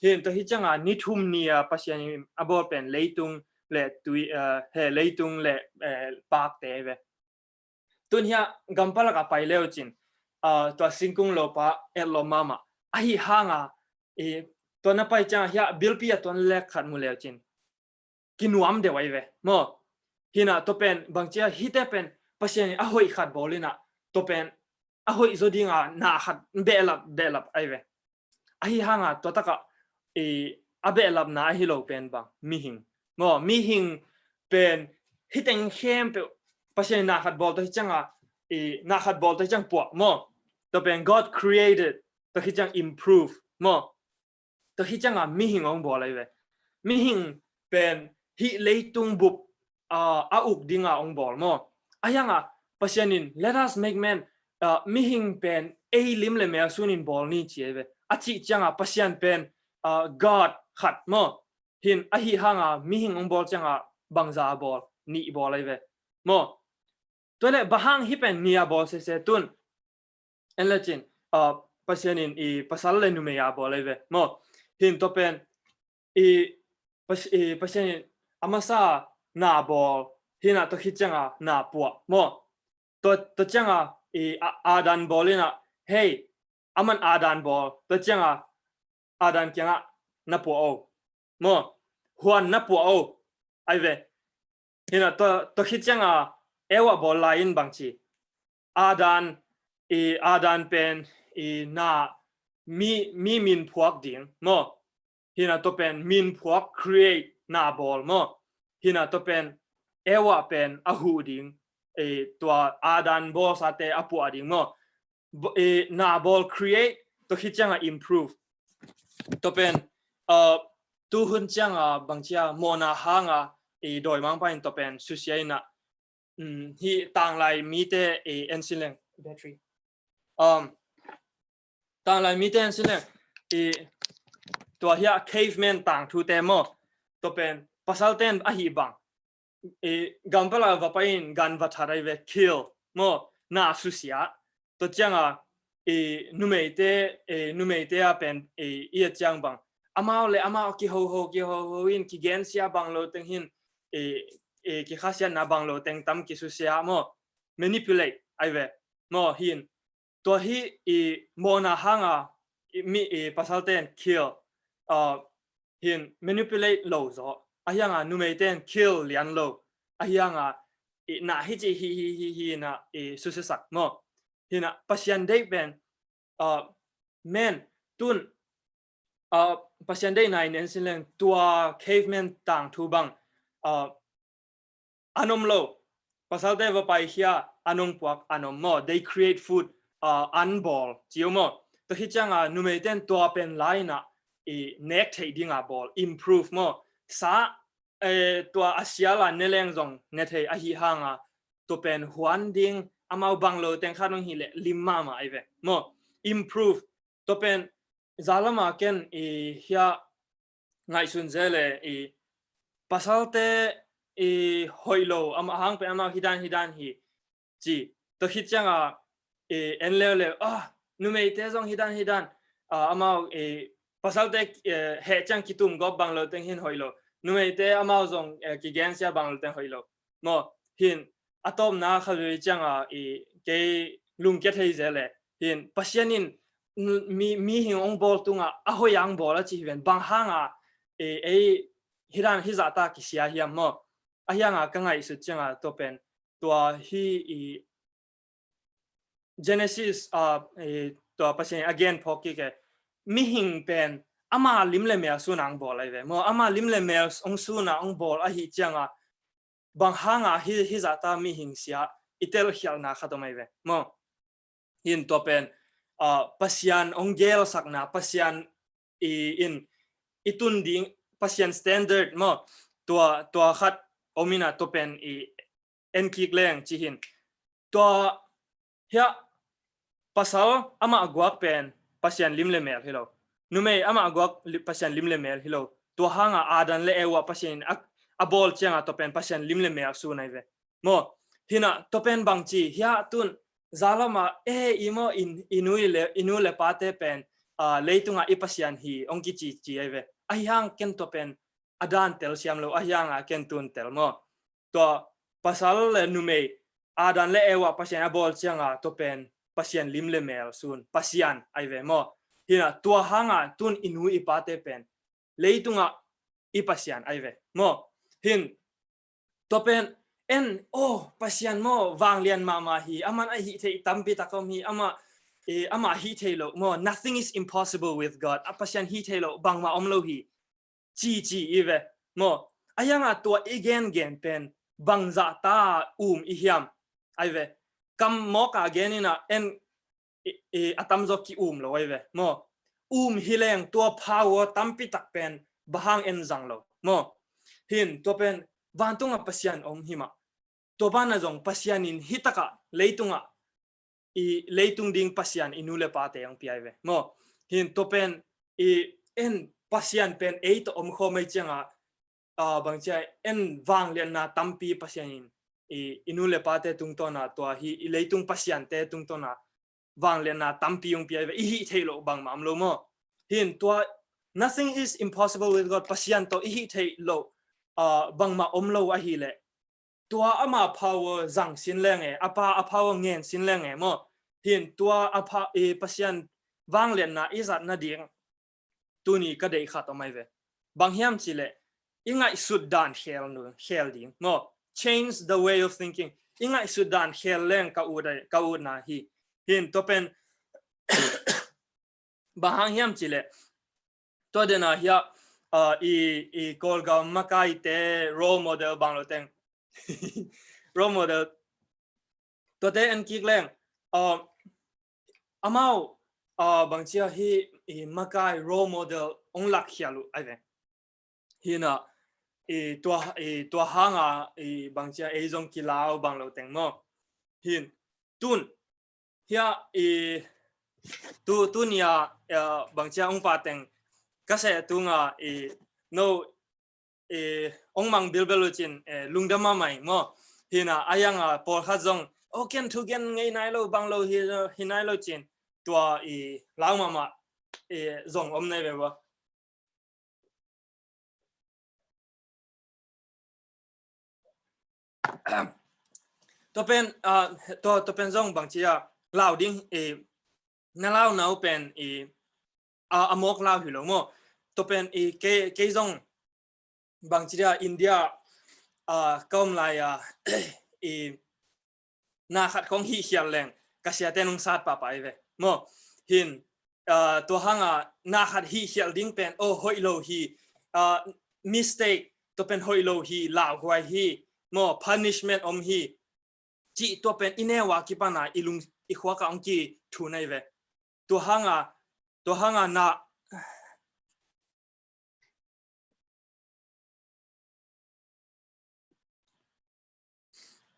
Hi, tua hi ciangah ni thum ni-a Pasian in a bawl pen leitung le tui, eh, he leitung le, eh, pakte ai ve. Tun hiah gampalak a pai leucin, ah, tua singkung lopa etlawm mahmah. Ahi hanga, i, tua na pai ciangah hiah bilpi a tuan lek khat mu leucin kinuam deuh ai ve maw. Hi na, tua pen bangci a, hihte pen Pasian in a hoih khat bawl hi na, tua pen a hoih zaw dinga na khat behlap, behlap ai ve. Ahi hanga tua takah, i, a behlapna ahi lo pen bang, mihing maw, mihing pen hih teng khempeuh Pasian in na khat bawl tua hi cianga, i, na khat bawl tua hi ciang puah maw. Tua pen God created, tua hi ciang improve maw. Tua hi cianga mihing hong bawl ai ve. Mihing pen hih leitung bup, ah, a uk dinga hong bawl maw. Ahi hanga Pasian in, "Let us make man," ah, mihing pen ei lim le mel sunin bawl ni ci ai ve. A cih cianga Pasian pen, ah, God khat maw. Hi na, ahi hanga mihing hong bawl cianga bangzah a bawl, nih bawl ai ve maw. Tua leh bang hang hih pen nih a bawl sese tun en lecin, ah, Pasian in i pasal le numei a bawl ai ve maw. Hi na, tua pen i Pas-, i Pasian in a masa na bawl, hi na, tua khit cianga na puah maw. Tua, tua cianga i A-, Adam bawl hi na, hei, aman Adam bawl, tua cianga Adam kiangah na puah o maw, huan na puah o ai ve. Hi na, tua, tua khit cianga Eva bawl lai-in bangci, Adam, i, Adam pen i na mi, mi min phuak ding maw. Hi na, tua pen min phuak, create, na bawl maw. Hi na, tua pen Eva pen a huh ding, i, tua Adam bawlsate a puah ding maw. Bo-, i, na bawl, create, tua khit cianga improve. Tua pen, uh, tuhun cianga bangci a, mawhna hanga i dawimangpa in tua pen susia hi na, um, hih tanglai mite, i, en sin leng, battery. Um, tanglai mite en sin leng, i, tua hiah caveman tangthute maw. Tua pen pasalten ahi bang, i, gampalak va pai-in gan va that ai ve, kill maw, na susia. Tua cianga i numeite, i, numeite a pen, i, i a ciang bang, amau le amau kihoho, kihoho in, kigensia bang lo teng hin, i, i, kikhasiatna bang lo teng tam kisusia maw, manipulate ai ve maw. Hi na, tua hi i mawhna hanga i mi, i pasalten kill, uh, hi na, manipulate lo zaw. Ahi hanga numeiten kill lian lo. Ahi hanga i na hi ci hi hi hi hi na i susiasak maw. Hi na, Pasian deih pen, uh, man, tun, uh, Pasian deihna in en sin leng tua caveman tangthu bang, uh, an om lo. Pasalte va paikhia, an hong puak, an om maw. They create food, uh, an bawl ci uh maw. Tua hi cianga numeiten tua pen lai-in ah i nek theih dinga bawl, improve maw. Sa, eh, tua a siala ne leng zong ne thei ahi hanga tua pen huan ding, amau bang lo teng khat hong hi leh lim mahmah ai ve maw. Improve. Tua pen zalama ken i hiah ngaihsun zel e, i pasalte i hoih lo, amah hang pen amau hi dan hi dan hi ci. Tua khit cianga i en leuleu, ah, numeite zong hi dan hi dan, ah, amau i pasalte, eh, heh ciang kitum gawp bang lo teng hin hoih lo. Numeite amau zong, eh, kigensia bang lo teng hoih lo maw. Hi na, a tawpna kha vei cianga i kei lungkia thei zel e. Hi na, Pasian in mi, mihing hong bawl tungah a hoih a hong bawl a ci hi ven, bang hanga i ei hi dan hi zahta kisia hiam maw. Ahi hanga ka ngaihsut cianga tua pen, tua hi i Genesis, ah, i tua Pasian a gen phawk kik e. Mihing pen ama lim le mel suna hong bawl ahi ve maw. Ama lim le mel hong suna hong bawl ahi cianga bang hanga hi, hi zahta mihing sia i telkhialhna khat om ahi ve maw. Hin tua pen, ah, Pasian hong gelsakna, Pasian i, in i tun ding, Pasian standard maw, tua, tua khat om ina tua pen i en kik leng ci hin. Tua hiah pasal amah guak pen Pasian lim le mel hi lo. Numei amah guak li-, Pasian lim le mel hi lo. Tua hanga Adam le Eva Pasian in a, a bawl cianga tua pen Pasian lim le mel sun ahi ve maw. Hina tua pen bang ci hiah tun zalama e i maw in i nu le, i nu le pate pen, ah, leitunga i Pasian hi hong kici ci ahi ve. Ahi hang ken tua pen a dan tel siam lo, ahi hanga ken tun tel maw. Tua pasal le numei Adam le Eva Pasian a bawl cianga tua pen Pasian lim le mel sun Pasian ahi ve maw. Hina tua hanga tun i nu i pate pen leitunga i Pasian ahi ve maw. Hin tua pen en, oh, Pasian maw vanglian mahmah hi, aman a hih theih tampi tak om hi, ama, eh, ama hih theih lo maw, nothing is impossible with God. A Pasian hih theih lo bangmah om lo hi. Ci ci i ve maw. Ahi hanga tua i gengen pen bangzahta um i hiam ahi ve. Kam mawka gen ina en i, i, a tamzaw ki-um lo ahi ve maw. Um hi leng tua power tampi tak pen bang hang en zang lo maw. Hin tua pen vantunga Pasian om hi mah. Tua banah zong Pasian in hi taka leitunga i leitung ding Pasian i nu le pate hong pia ahi ve maw. Hin tua pen i en Pasian pen ei tawh om khawm ahi cianga, ah, bangcia en vangliatna tampi Pasian in i, i nu le pate tungtawna tua hi i leitung pasiante tungtawna vangliatna tampi hong pia ahi ve, i hih theih loh bangmah om lo maw. Hin tua nothing is impossible with God, Pasian tawh i hih theih loh, ah, bangmah om lo ahileh tua ama power zang sin leng e, a pa a power ngen sin leng e maw. Hin tua a pa, i Pasian vangliatna i zat nading tuni ka deih khat om ahi ve. Bang hiam cileh i ngaihsut dan khel nu, khel ding maw. Change the way of thinking. I ngaihsut dan khel leng ka ut ahi, ka utna hi. Hin tua pen bang hang hiam cileh tua dena hiah, ah, i, i Kawlgam makaite role model bang lo teng. Role model tuate en kik leng, ah, amau, ah, bangcia hi i makai role model hong lakkhial uh ahi ve. Hina i tua, i tua hanga i bangcia ei zong kilau bang lo teng maw. Hin tun hiah i tu, tunia, eh, bangcia hong pa teng ka seh tunga i no i hong mang bilbel uh cin, eh, lungdam mahmah ing maw. Hina a yanga pawlkhat zong, oh, ken thu gen ngei nai lo bang lo hi, hi nai lo cin tua i lau mahmah i zong om nai ve ua. Tua pen, ah, tua, tua pen zong bangcia lau ding i na lau nau pen i, ah, a mawk lau hi lo maw. Tua pen i kei, kei zong bangcia India, ah, ka om lai a i na khat khong hihkhial leng ka siate nung sat pahpah i ve maw. Hin, ah, tua hanga na khat hihkhial ding pen, oh, hoih lo hi, ah, mistake, tua pen hoih lo hi, lauhuai hi maw, punishment om hi. Cih tua pen i neu a kipana i lung i khuaka hong ki thu nai ve. Tua hanga, tua hanga na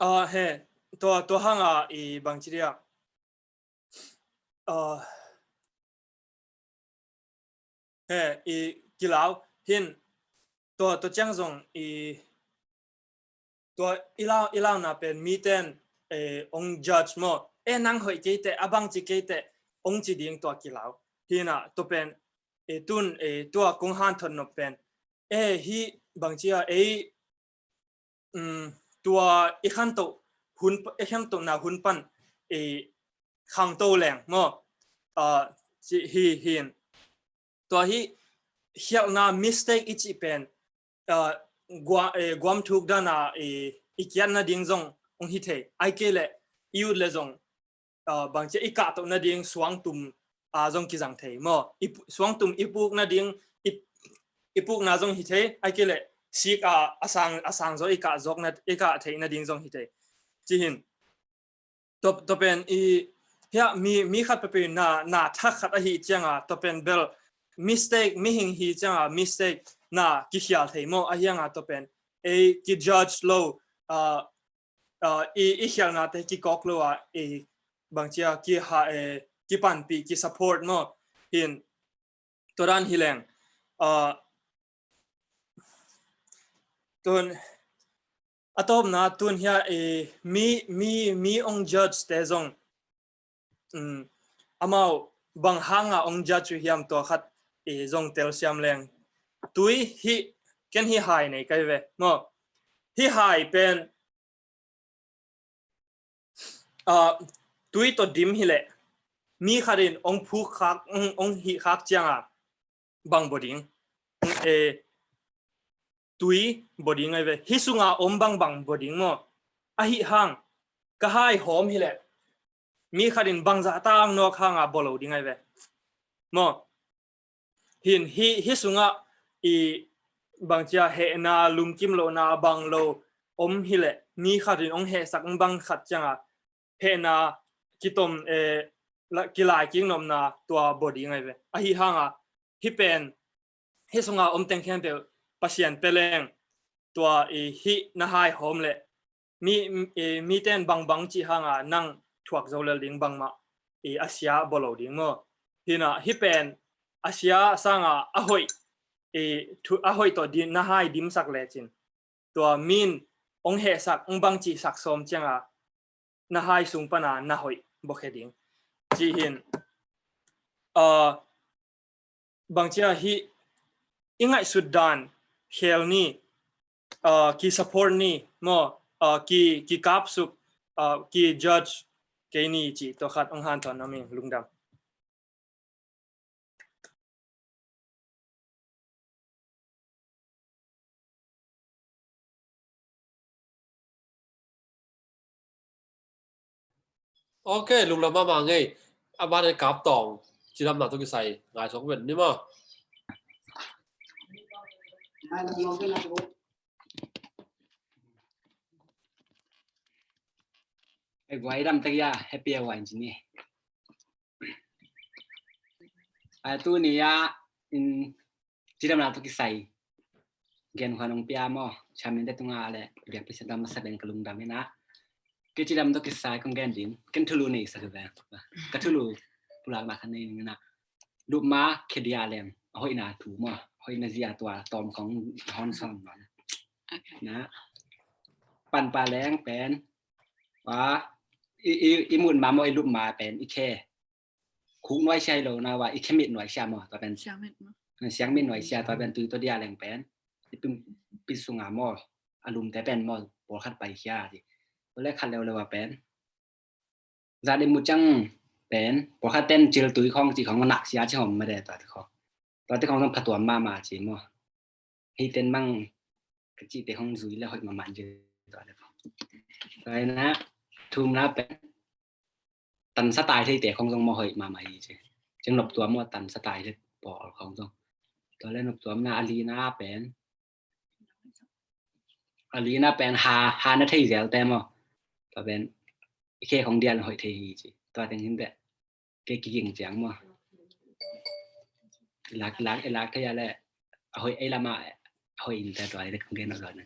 Ah, he, tua, tua hanga i bangci dia. Ah, he, i kilau hin tua, tua ciang zong i tua i lau, i launa pen miten, eh, ong judge maw. Eh, nang hoih keite, a bangci keite, ong ci ding tua kilau. Hina, tua pen, eh, tun, eh, tua kong hanthot nop pen. Eh, hi bangcia, eh, um, tua i khanto hun, i khanto na hun pan, eh, khangto leng maw. Ah, ci hi hin. Tua hi khialhna mistake i cih pen, ah, gua-, eh, guam thuk dana, eh, i kiat nading zong ong hi thei. Ai kei leh i ut le zong, ah, bangcia i kahtoh nading suang tum a zong kizang thei maw. I pu-, suangtum i puk nading, i, i pukna zong hi thei, a kileh sik a, a sang, a sang zaw i kah zawkna, i kah theih nading zong hi thei. Ci hin. Tua, tua pen i, hia, mi, mi khat peuhpeuh na, na thak khat ahi cianga, tua pen bel mistake, mihing hi cianga, mistake na kikhial thei maw, ahi hanga tua pen ei ki judge lo, ah, ah, i, i khialnate kikawk lo a, ei bangcia ki ha, eh, kipanpih, ki support maw. Hin, tua dan hi leng, ah, tun, a tawpna tun hia, eh, mi, mi, mi ong judge te zong, um, amau bang hanga ong judge uh hiam tua khat, eh, zong telsiam leng. Tui hi, ken hi hai nei kai ve maw. Hi hai pen, ah, tui tawh dim hileh mi khatin ong phuk khak, ong, ong hih khak cianga bang baw ding? Eh, tui baw ding ai ve. Hi sunga om bang bang baw ding maw? Ahi hang ka hai hawm hileh mi khatin bangzah tang nawk hanga baw lo ding ai ve maw. Hin hi, hi sungah i bangcia hehna, lumkim lohna bang lo om hileh mi khatin ong hehsak bang khat cianga hehna kitom, eh, la, kilai kik nopna tua baw ding ai ve. Ahi hanga hi pen hi sunga om teng khempeuh Pasian peleng tua i hi na hai hawm leh mi, eh, mi ten bangbang cih hanga nang thuak zo lel ding bangmah, eh, a sia baw lo ding maw. Hina hi pen a sia sanga a hoih, eh, thu, a hoih tawh di, na hai dimsak lecin tua min ong hehsak, ong bang cihsak sawm cianga na hai sung pana na hoih bawkhia ding. Ci hin, ah, bangcia hi i ngaihsut dan khel ni, ah, ki support ni maw, ah, ki, ki kapsuk, ah, ki judge kei ni ci tua khat ong hanthawn na min lungdam. Ok, lungdam mahmah ngei. A ban kap tawng cidamna tawh kisai ngai sawk ven ni maw. Ei guai dam tak ya, happy a wine cini. Ai tu ni ya, in cidamna tawh kisai gen khuan ong pia maw, chairman te tunga le biak pisa dam masa deng ka lungdam ina. Ke cidam tawh kisai kong gen ding, ken thulu nei sa ka ve. Ka thulu pulak na khan nei ina. Lupma khe dia leng, a hoihna thu maw, a hoihna zia tua tawm kong hon sawm maw. Na panpa leng pen wa i, i, i mut ma maw, i lupma pen i khe khuk nuai sia hi lo na wa, i khe mit nuai sia maw, tua pen siang mit nuai sia, tua pen tui tawh dia leng pen i pin, pin sunga maw, a lumte pen maw, pawlkhat paikhia ci. Pawlkhat leuleu a pen zat i mu ciang pen pawlkhat ten cil tui khawng ci khawng nak sia ci khawng mah de, tua te khawng, tua te khawng zong phatuam mahmah ci maw. Hih ten mang ka cihte khawng zui le hoih mahmah ci tua te khawng. Tua ina thumna pen tansa tai theite khawng zong maw hoih mahmah hi ci. Ciang noptuam maw tansa tai thei pawl khawng zong. Tua le noptuamna a lina pen a lina pen ha, ha na thei zel te maw. Tua pen i khe khong dial hoih thei hi ci. Tua teng hin beh ke kiging ciang maw. Lak, lak, lak thei a le a hoih ei lama a hoih in te tua le kong gen lo na.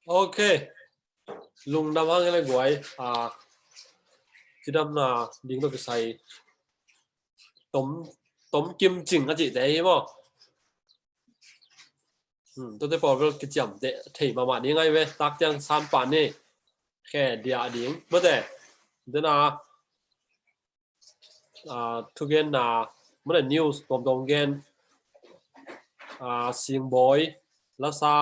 Ok. Lungdam hang le guai. A, cidamna ding tawh kisai tom, tom kim cing a cihte hi maw. Hmm, tuate pawl bel kiciamteh thei mahmah ding ahi ve. Tak ciang sanpa ni khe dia ding mate. Dena ah, thugenna mawle news tuamtuam gen, ah, Singbawi, Lasa,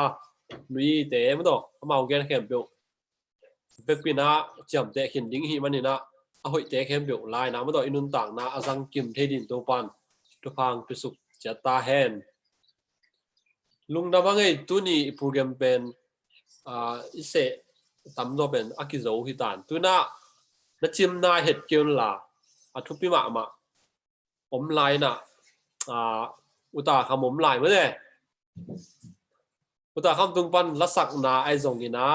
Nuite mawtaw amau gen khempeuh bekpinah ciamteh khin ding hi maninah a hoihte khempeuh laina mawtaw i nuntakna a zangkim thei din Topan thuphang pisuk ciat ta hen. Lungdam a ngei tuni i program pen ah, i seh tamzaw pen a kizo hi tan. Tuna na cimna het kei un la, a thupi mahmah om lai na, ah, uta kham om lai mah le. Uta kham tung pan lasakna ai zong ina,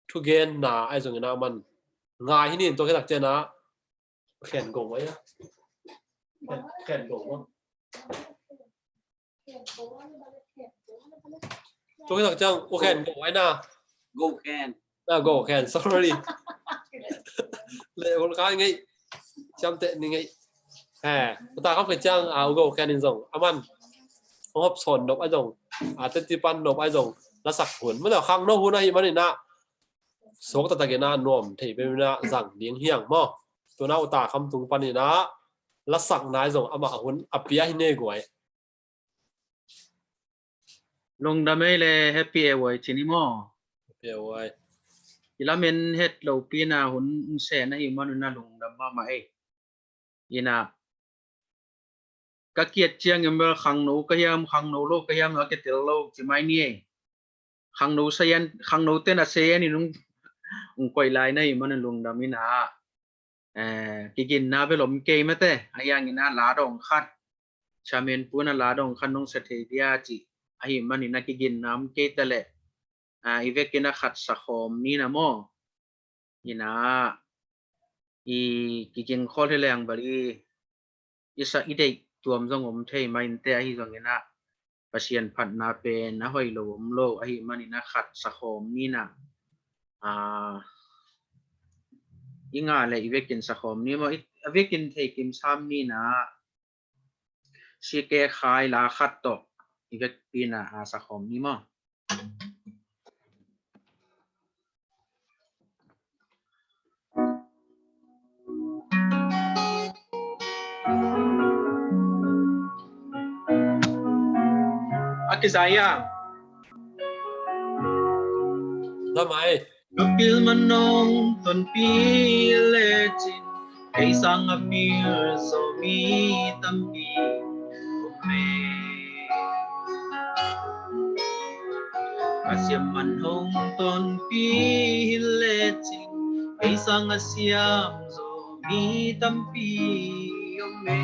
thugenna ai zong ina man ngai hi nin tua khetak ciana. Khen go mai a. Khen go mai. Tua khetak ciang u khen go mai na. Go khen. Na go khen, sorry. Le ul kai ngei. Ciam te ni ngei. He, uta kham khen ciang a u go khen in zong. Aman hop son nop ai zong. A teti pan nop ai zong. Lasak hun. Mana khang no hun ahi manina. Suak taktak ina nuam thei pe mina zang ding hiang maw. Tuna uta kham tung panina lasak nai zong ama hun a pia hi ne guai. Lungdam ei le happy e wai cini maw. Happy e wai. I lamen het lo pina hun se na hi manuna lungdam mama ei. Ina ka kiat ciangin bel khangno ka hiam, khangno lo ka hiam, a kitel lo ci mai ni ei. Khangno sayan, khangno ten a sayan in ung, ung koih lai na hi man lungdam ina. Eh, kiginna bel om kei mate, a hiang ina la dong khat. Chamen puna la dong khat nong sa thei dia ci. A hi man ina kiginna om kei ta le. Ah, i vekin a khat sa khawm ni na maw. Ina i kiging khol hi leng bali i sa i deih tuam zong om thei mai inte ahi zong ina Pasian phatna pen a hoih lo om lo ahi man ina khat sa khawm ni na. Ah, i ngah le i vekin sa khawm ni maw, i, a vekin thei kim sam ni na. Sike khai la khat tawh i vekpi na a sa khawm ni maw. A kizai a. Damai. Ka pil man nong tonpi lecin kei sang a pil zo mi tampi om e. Ka siam man hong tonpi lecin kei sang a siam zo mi tampi om e.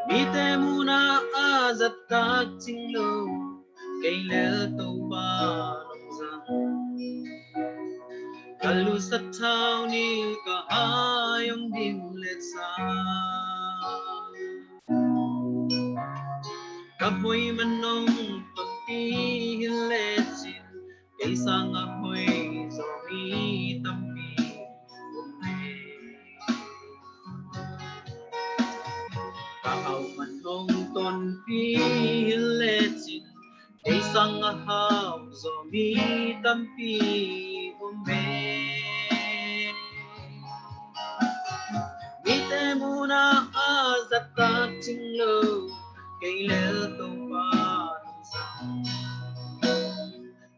Mite muna a zat tak cing lo kei le Topa nong zang. Ka lusat thau ni ka hai ong dim le sa. Ka hoih man nong tonpi hi lecin kei sang a hoih zo mi tampi om e. Ka hau man nong tonpi hi lecin kei sang a hau zo mi tampi om e. Mite muna a zat tak cing lo kei le Topa nong zang.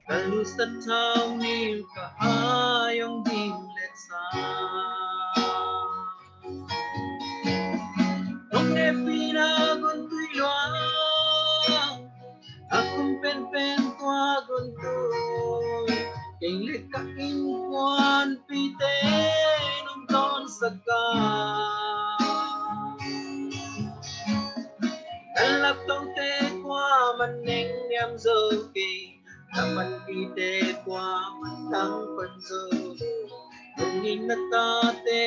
Ka lusat thau ni ka hai ong dim le sa. Nong nepi na gun tui luang. A kum penpen tua gun tui. Kei le ka innkuanpihte nong tawnsak a. Ka laptangte kua man neng niam zo kei. Ka panpihte kua man tang pan zo. Nong nin na tate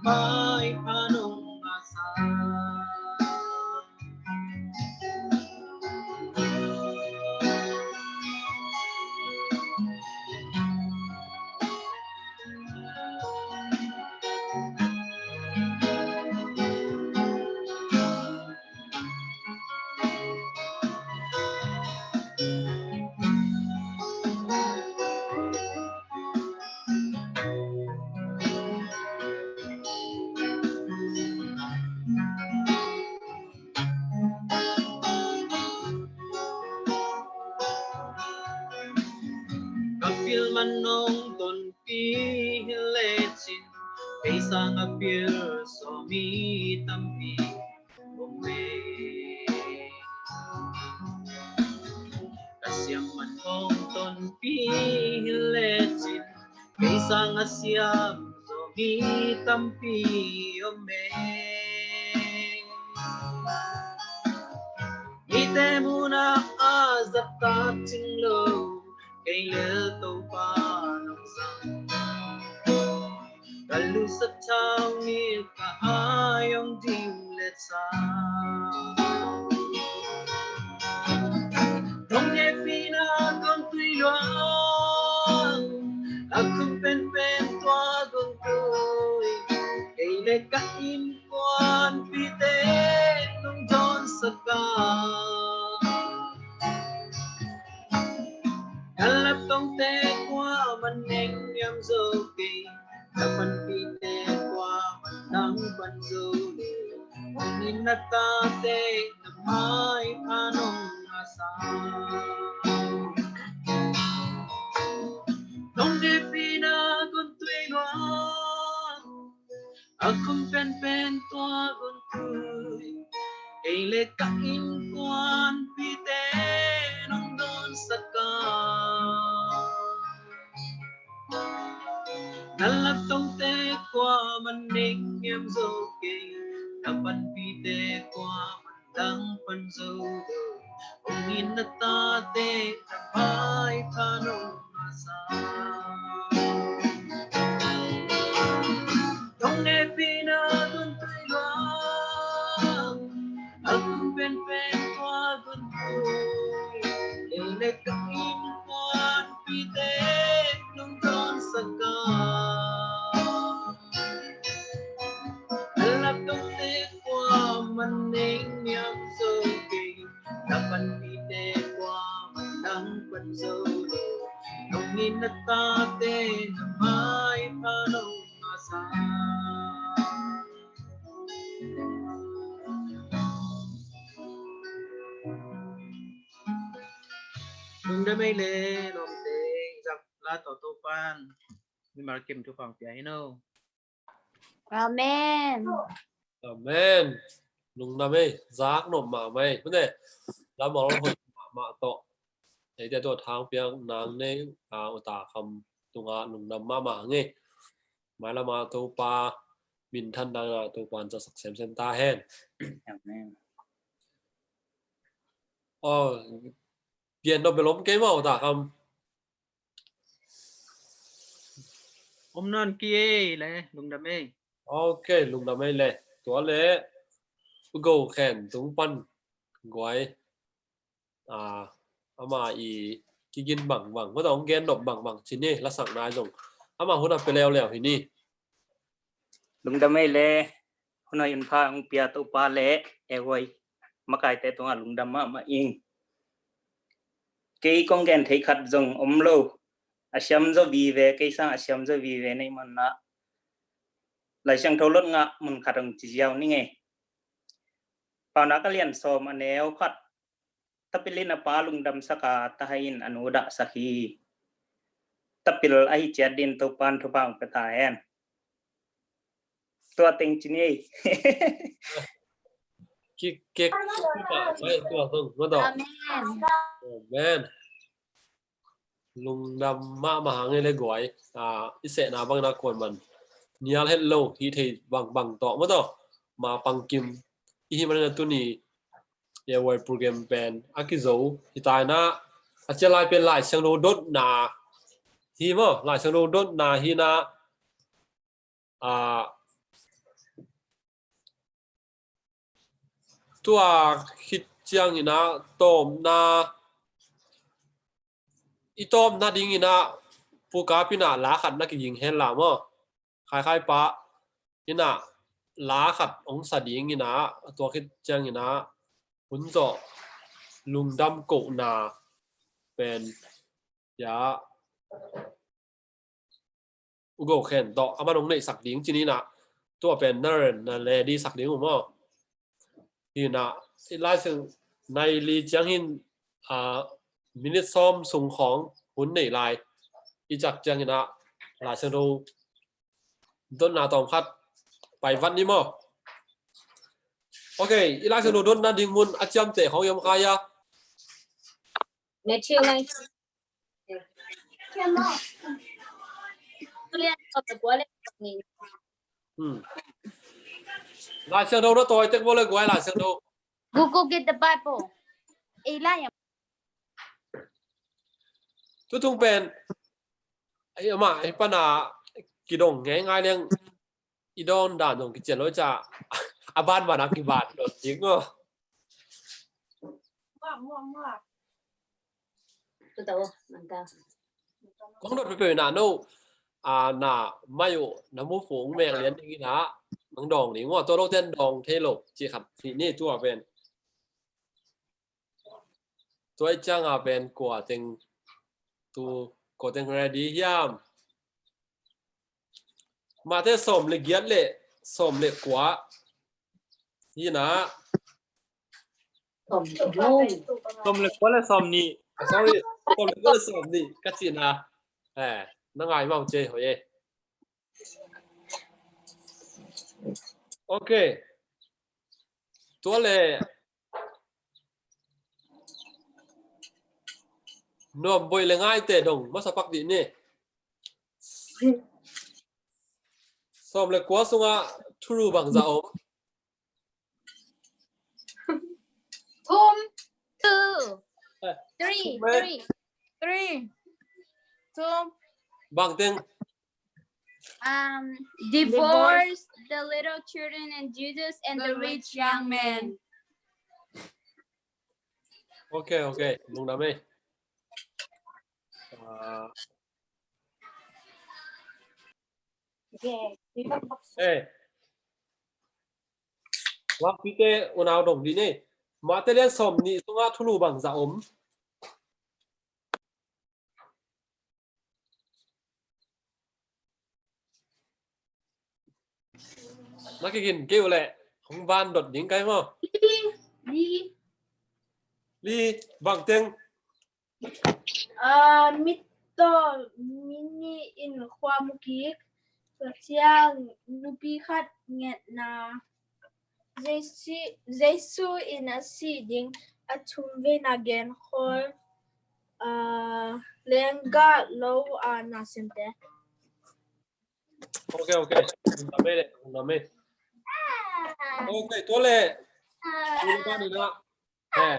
mai pha nong a sa. Ka pil man nong tonpi hi lecin kei sang a pil zo mi tampi om e. Siangman hong tonpih hi lecin, kei sang a siam zaw mi tampi om e. Mite munah a zahtak cing lo, kei lel Topa nong zang. Ka lusak thau ngil ka hai hong dim le sa. Nong hehpihna gon tui luang, a kum penpen tua gon tui, kei le ka innkuanpihte nong dawnsak a. Ka laptawngte kuaman nengniam zo kei, ka panpihte kuaman dang pan zo lo. Hong it na tate na maipha nong ngahsak. Nong hehpihna gon tui luang, a kum penpen tua gon tui, kei le ka innkuanpihte nong dawnsak a. Na laptawngte kuaman nengniam zo kei, na panpihte kuaman dang pan zo lo. Hong it na tate na maipha nong ngahsak. Nong hehpihna gon tui luang, a kum penpen tua gon tui, kei le ka innkuanpihte nong dawnsak a. Ka laptawngte kuaman nengniam zo kei, ka panpihte kuaman dang pan zo lo. Nong it na tate na maipha nong ngahsak. Lungdam ei le lawmte, zak la tawh Topa'n mimal kim thupha pia hi no. Amen. Amen. Lungdam ei, zak nop mahmah ei. Hune, lamah hoih mahmah tawh. Eite tawh thangpiak nang nei, a, uta kham tunga lungdam mahmah ngei. Mailamah Topa minthan dangah Topa in zasak semsem ta hen. Amen. Oh, gen nop bel om kei maw uta kham? Om nawn kei le, lungdam ei. Ok, lungdam ei le. Tua le, U Go Khen tung pan guai. A, ama i kigin bangbang, mawtaw hong gen nop bangbang ci ni, lasak nai zong. Ama hun a pia leuleu hi ni. Lungdam ei le, hun a in pha hong pia Topa le, e huai, makaite tungah lungdam mahmah ing. Kei kong gen thei khat zong om lo. A siam zaw vive, kei sang a siam zaw vive nei manna. Lai Siangtho lot ngah mun khat hong ci ziau ni ngei. Paunak a lian sawm a neu khat. Tapil in a pa lungdamsak a, tahai in a nu dahsak hi. Tapil ahi ciat din Topa'n thupha hong pia ta hen. Tua teng ci ni ei. Kik, kik, kik, tua zong, mawtaw. Amen. Amen. Lungdam mahmah hang ei le guai. A, i sehna bangin a kuaman nial het lo, hi thei bangbang tawh, mawtaw. Ma pangkim i hi manin a tuni, e huai program pen a kizo hi ta in a, a ciah lai pen Lai Siangtho dotna hi maw, Lai Siangtho dotna hi na, a, tua khit ciangin a tawpna, i tawpna dingin a, pukap in a la khat na kiging hen la maw. Khaikhai pa in a la khat hong sa dingin a, tua khit ciangin a hun zawh lungdam kohna pen, ya, U Go Khen tawh, aman hong neihsak ding ci ni na, tua pen na ren na le di sak ding uh maw. Hi na, i Lai Siang nai li ciang hin, a, minute sawm sung khawng hun nei lai. I cak ciangin a, Lai Siangtho dotna tawm khat pai vat ni maw. Ok, i Lai Siangtho dotna ding mun a ciamteh khawng i om kha a. Matthew nineteen. Lai Siangtho na tawi tek bawl le guai, Lai Siangtho. Go, go get the Bible. Ei lai. Tutung pen, ei, amah ei pana kidong ngei ngai leng, i dawn dan dong kician lo ca, a ban ban a kiban dong ding aw. Kong dot pepe na no, a, na mai uh, na mu fu ung mek lian ding ina, nang dong ding aw, tua lo ten dong thei lo, ci khat ni, ni tua pen. Tua i cianga pen kua teng, tu kua teng ready hiam? Mate sawm le giat le sawm le kua. Hina. Sawm le kua le sawm nih. Ah, sorry. Sawm le kua le sawm nih. Ka cina. Eh, na ngai mau ce hoi e. Okay. Tua le nuam boih le ngaite dong masa pak dih ni. Sawm le kua sungah thulu bangza om? Thum. Two. Eh, three. Thum, eh. Three. Three. Thum. Bangteng. Um, divorce, the little children and Jesus and the rich young man. Okay, okay. Lungdam ei. Ah. Eh. Wakpite unau dong dih ni. Mate lian sawm nih sungah thulu bangza om? Na kigin kei uh leh hong van dot ding kai maw? Li. Li, bangteng. Ah, mittaw mi nih in khua mu kik. Tua ciang nupi khat ngetna. Jesu, Jesu in a sih ding a thum veina genkhawl, ah, lenggah lo, ah, nasemte. Okay, okay. Lungdam ei le, lungdam ei. Okay, tua le. Lungdam ei na. Eh.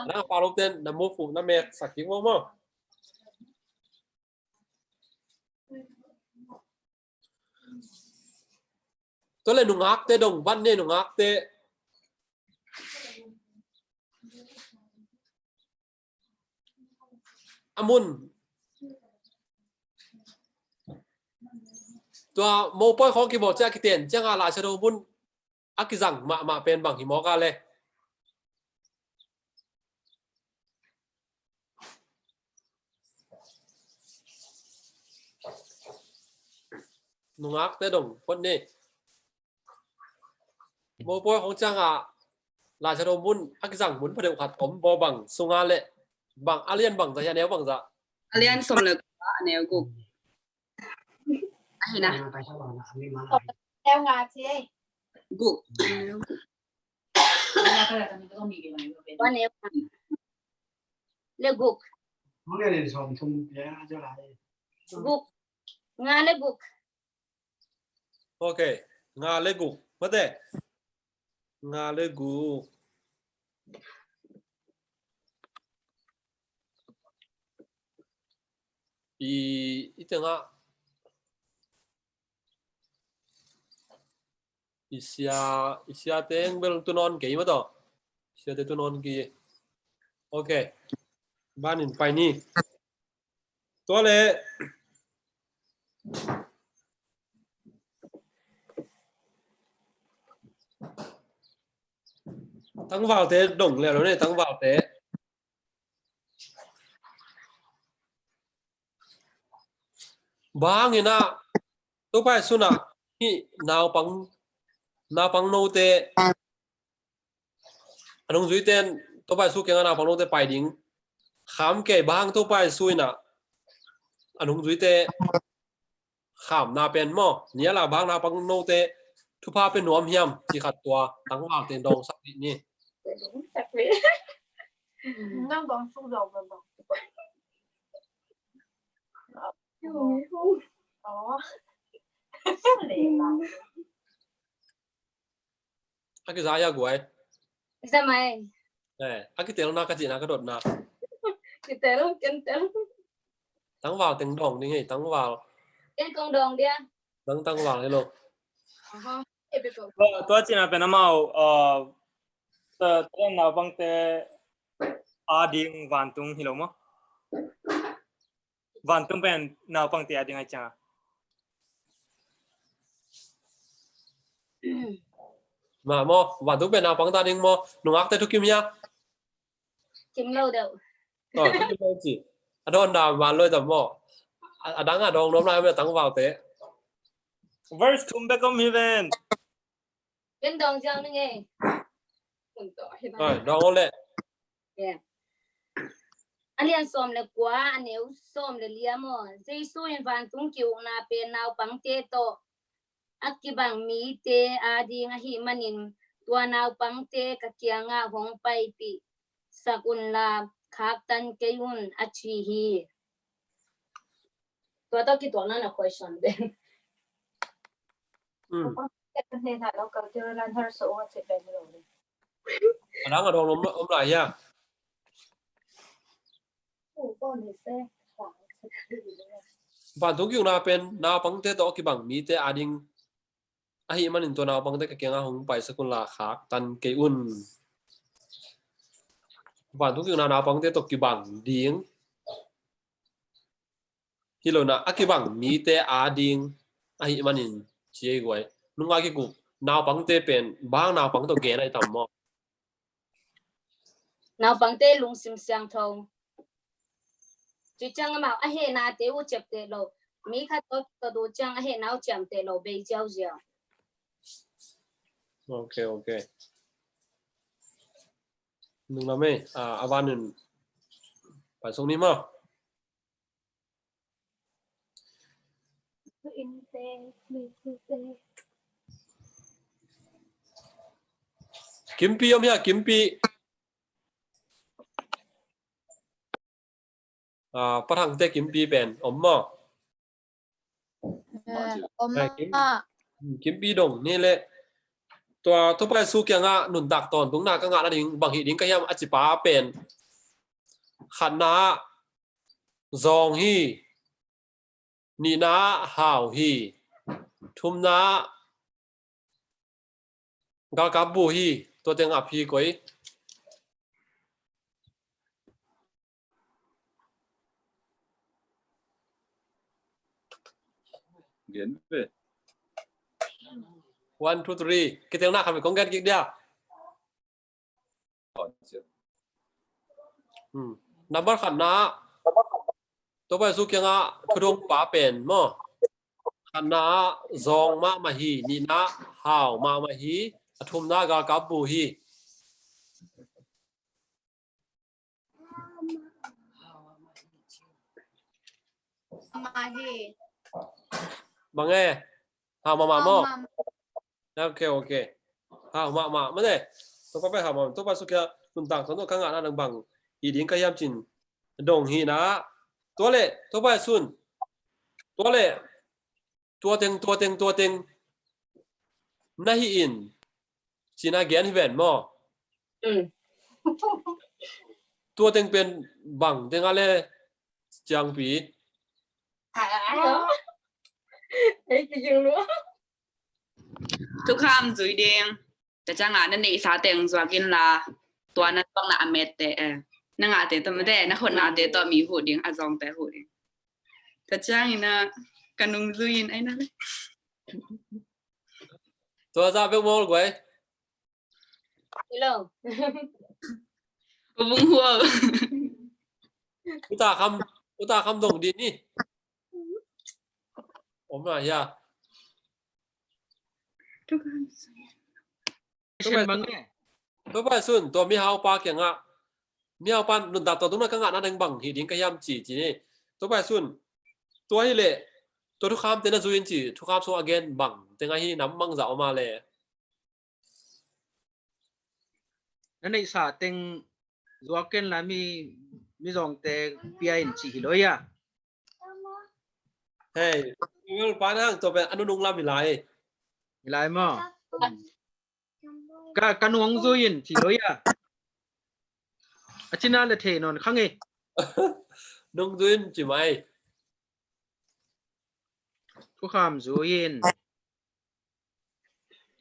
Na pa lo ten na mu fu na mek sak kik maw maw. Tua le nungakte dong van ne, nungakte. A mun. Tua mopawi khawng kibawl ciah a kiten cianga Lai Siangtho mun a kizang mahmah pen bang hi mawk a le? Nungakte dong phot ni. Mopawi khawng cianga Lai Siangtho mun a kizang mun pha deuh khat om baw, bang sunga le bang, a lian bangza hi, a neu bangza? A lian sawm le kua, a neu guk. Ahi na. Neu nga ci ei. Guk. Neu guk. Guk. Nga le guk. Okay. Nga le guk. Mate. Nga le guk. I, i tengah. I sia, i sia teng bel tu nawn kei mah tawh. I sia te tu nawn kei. Okay. Banin pai ni. Tua le. Tangvalte dong le lo ne, tangvalte. Bang hangin ah Topa Jesu in ah hih naupang, naupang note, a nungzuite in Topa Jesu kiangah naupang note pai ding kham kei, bang hang Topa Jesu in ah a nungzuite khamna pen maw, nial a bang hang naupang note thupha pia nuam hiam cih khat tua tangvalte dawngsak dih ni. Nang bang suk zaw bang bang. Aw. A kiza ya guai. Kiza mai. Eh, a kitelna ka cihna ka dotna. Kitel, ken tel. Tangval teng dawng ding hi, tangval. Ken kong dawng dia. Tang tangval hi lo. Aha. Tua, tua cihna pen amau, uh, ta, ta naupangte ading vantung hi lo maw? Vantung pen naupangte ading ai ciang a. Ma maw, vantung pen naupangte ading maw, nungakte thu kim hia? Kim lo deuh. Oh, kim lo ci. A dawn dan van lo tam maw. A, a dang a dawng nuam lai maw tangvalte. Verse thum bek om hi ven. Ken dawng ziau ning ei. Oi, dawng o le. Yeah. A lian sawm le kua, a neu sawm le li a maw. Jesu in vantung ki-ukna pen naupangte tawh a kibang mite ading ahih manin tua naupangte ka kiangah hong paipih sak unla khaktan kei un a ci hi. Tua tawh kituakna na question den. Hmm. A dang a dawng om, om lai hia? Vantung ki-ukna pen naupangte tawh kibang mite ading ahih manin tua naupangte ka kiangah hong paisak unla khaktan kei un. Vantung ki-ukna naupangte tawh kibang ding hi lo na, a kibang mite ading ahih manin ci ei guai. Nunga kikuk naupangte pen bang naupang tawh gen ai tam maw? Naupangte lungsim siangtho. Ci ciang amau a hehnate uh ciapteh lo. Mi khat tawh tawh uh ciang a hehna uh ciamteh lo bei ziauziau. Ok, ok. Nung lam ei, a, a van nun paisuk ni maw? Kimpi om hia, Kimpi? Ah, Pa Thangte Kimpi pen om maw? Eh, om ah. Kimpi dong ni le. Tua Topa Jesu kiangah nuntak tawntungna ka ngah nading bang hih ding ka hiam a ci pa pen khatna ah zawng hi, nihna ah hau hi, thumna ah galkap bu hi, tua teng a phi koi. One, two, three. Kitelna khat kong gen kik dia. Hmm. Number khatna ah Topa Jesu kiangah thudong pa pen maw? Khatna ah zawng mahmah hi, nihna ah hau mahmah hi, a thumna ah galkap bu hi. Bang e? Hau mahmah maw? Ok, ok. Hau mahmah mah ne. Topa pen hau mahmah. Topa Jesu kiangah nuntak tawntungna ka ngah nading bang hih ding ka hiam ci-in dong hi na. Tua leh Topa Jesu in tua leh tua teng, tua teng, tua teng na hih in ci-in a gen hi ven maw? Tua teng pen bang teng a le ciangpi? Thukham zui ding. Tua ciangin na neihsa teng zuak inla, tua na zuakna a mette, eh, na ngahte tawh mette, na khutnate tawh mi huh ding, a zawngte huh ding. Tua ciangin na ka nungzui in ai na le. Tua zah bek mawl guai. Hello. U Bung Huo. U Ta Kham, U Ta Kham dong dih ni. Om na hia. Topa Jesu in tua mihaupa kiangah, mihaupa nuntak tawntungna ka ngah nading bang hih ding ka hiam ci, ci ni. Topa Jesu in tua hi leh tua thukhamte na zui in ci, thukham sung a gen bang teng ahi nam mang zah om a le. Na neihsa teng zuak ken la mi, mizawngte pia in cih hi lo ia. Hei, Google pa nang tua pen a nunung lam hi lai. Hi lai maw? Ka, ka nuang zui in ci lo ia. A cina le thei nawn kha ngei. Nung zui in ci mai. Thukham zui in.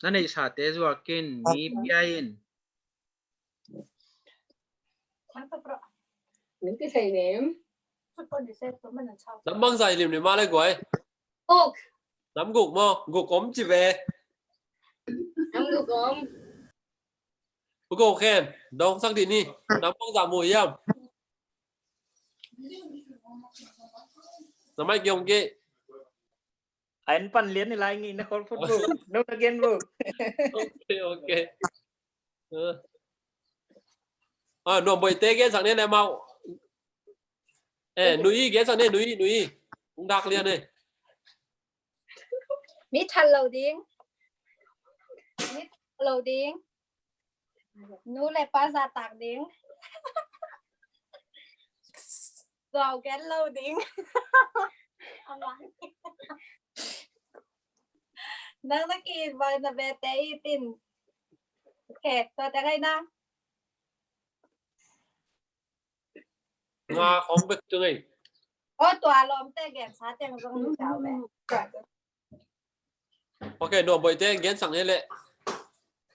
Na neihsate zuak in, mi pia in. Min ti thei nem. Lam bangzah i lim ni mah le guai. Guk. Lam guk maw? Guk om ci ve. Lam guk om. U Go Khen, dawngsak dih ni. Lam bangzah mu hiam? Na mai kiong ke. A en pan lian ni lai ngi na khol phut bu. No na gen bu. Ok, ok. A, Nuam Boih te gensak ne le mau. E, Nui gensak ne, Nui, Nui. Ung dak lian ne. Mi that lo ding. Mi that lo ding. Nu le pa zahtak ding. Zuau gen lo ding. Nang na ki-it bang na vengte it in. Ok, tua te ngai na. Nga khong bek tu ngai. O tua lawmte gensa teng zong ni kau ve. Ok, Nuam Boih te gensak ne le.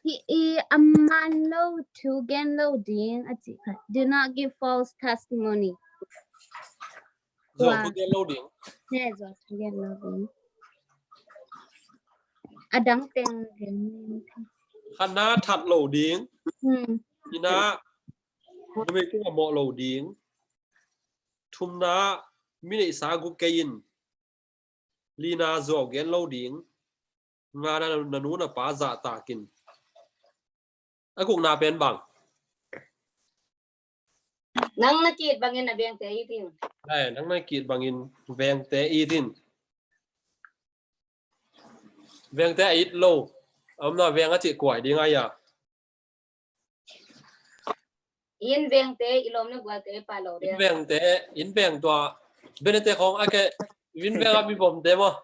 Hi i a man lo thu gen lo ding a ci kha. Do not give false testimony. Zuau thu gen lo ding. Ne, zuau thu gen lo ding. A dang teng gen. Khatna that lo ding. Hmm. Nihna numei tungah mawh lo ding. Thumna mi neihsa guk kei in. Lina zuau gen lo ding. Ngana na nu na pa zahtak in. A gukna pen bang. Nang na ki-it bangin a vengte it in. Ai, nang na ki-it bangin vengte it in. Vengte a it lo. A omna veng a cih kuai ding a ia. Inn vengte, i lawm le gualte pa lo ding. Inn vengte, inn veng tua. Benete khong a ke, inn veng a mi bomte maw.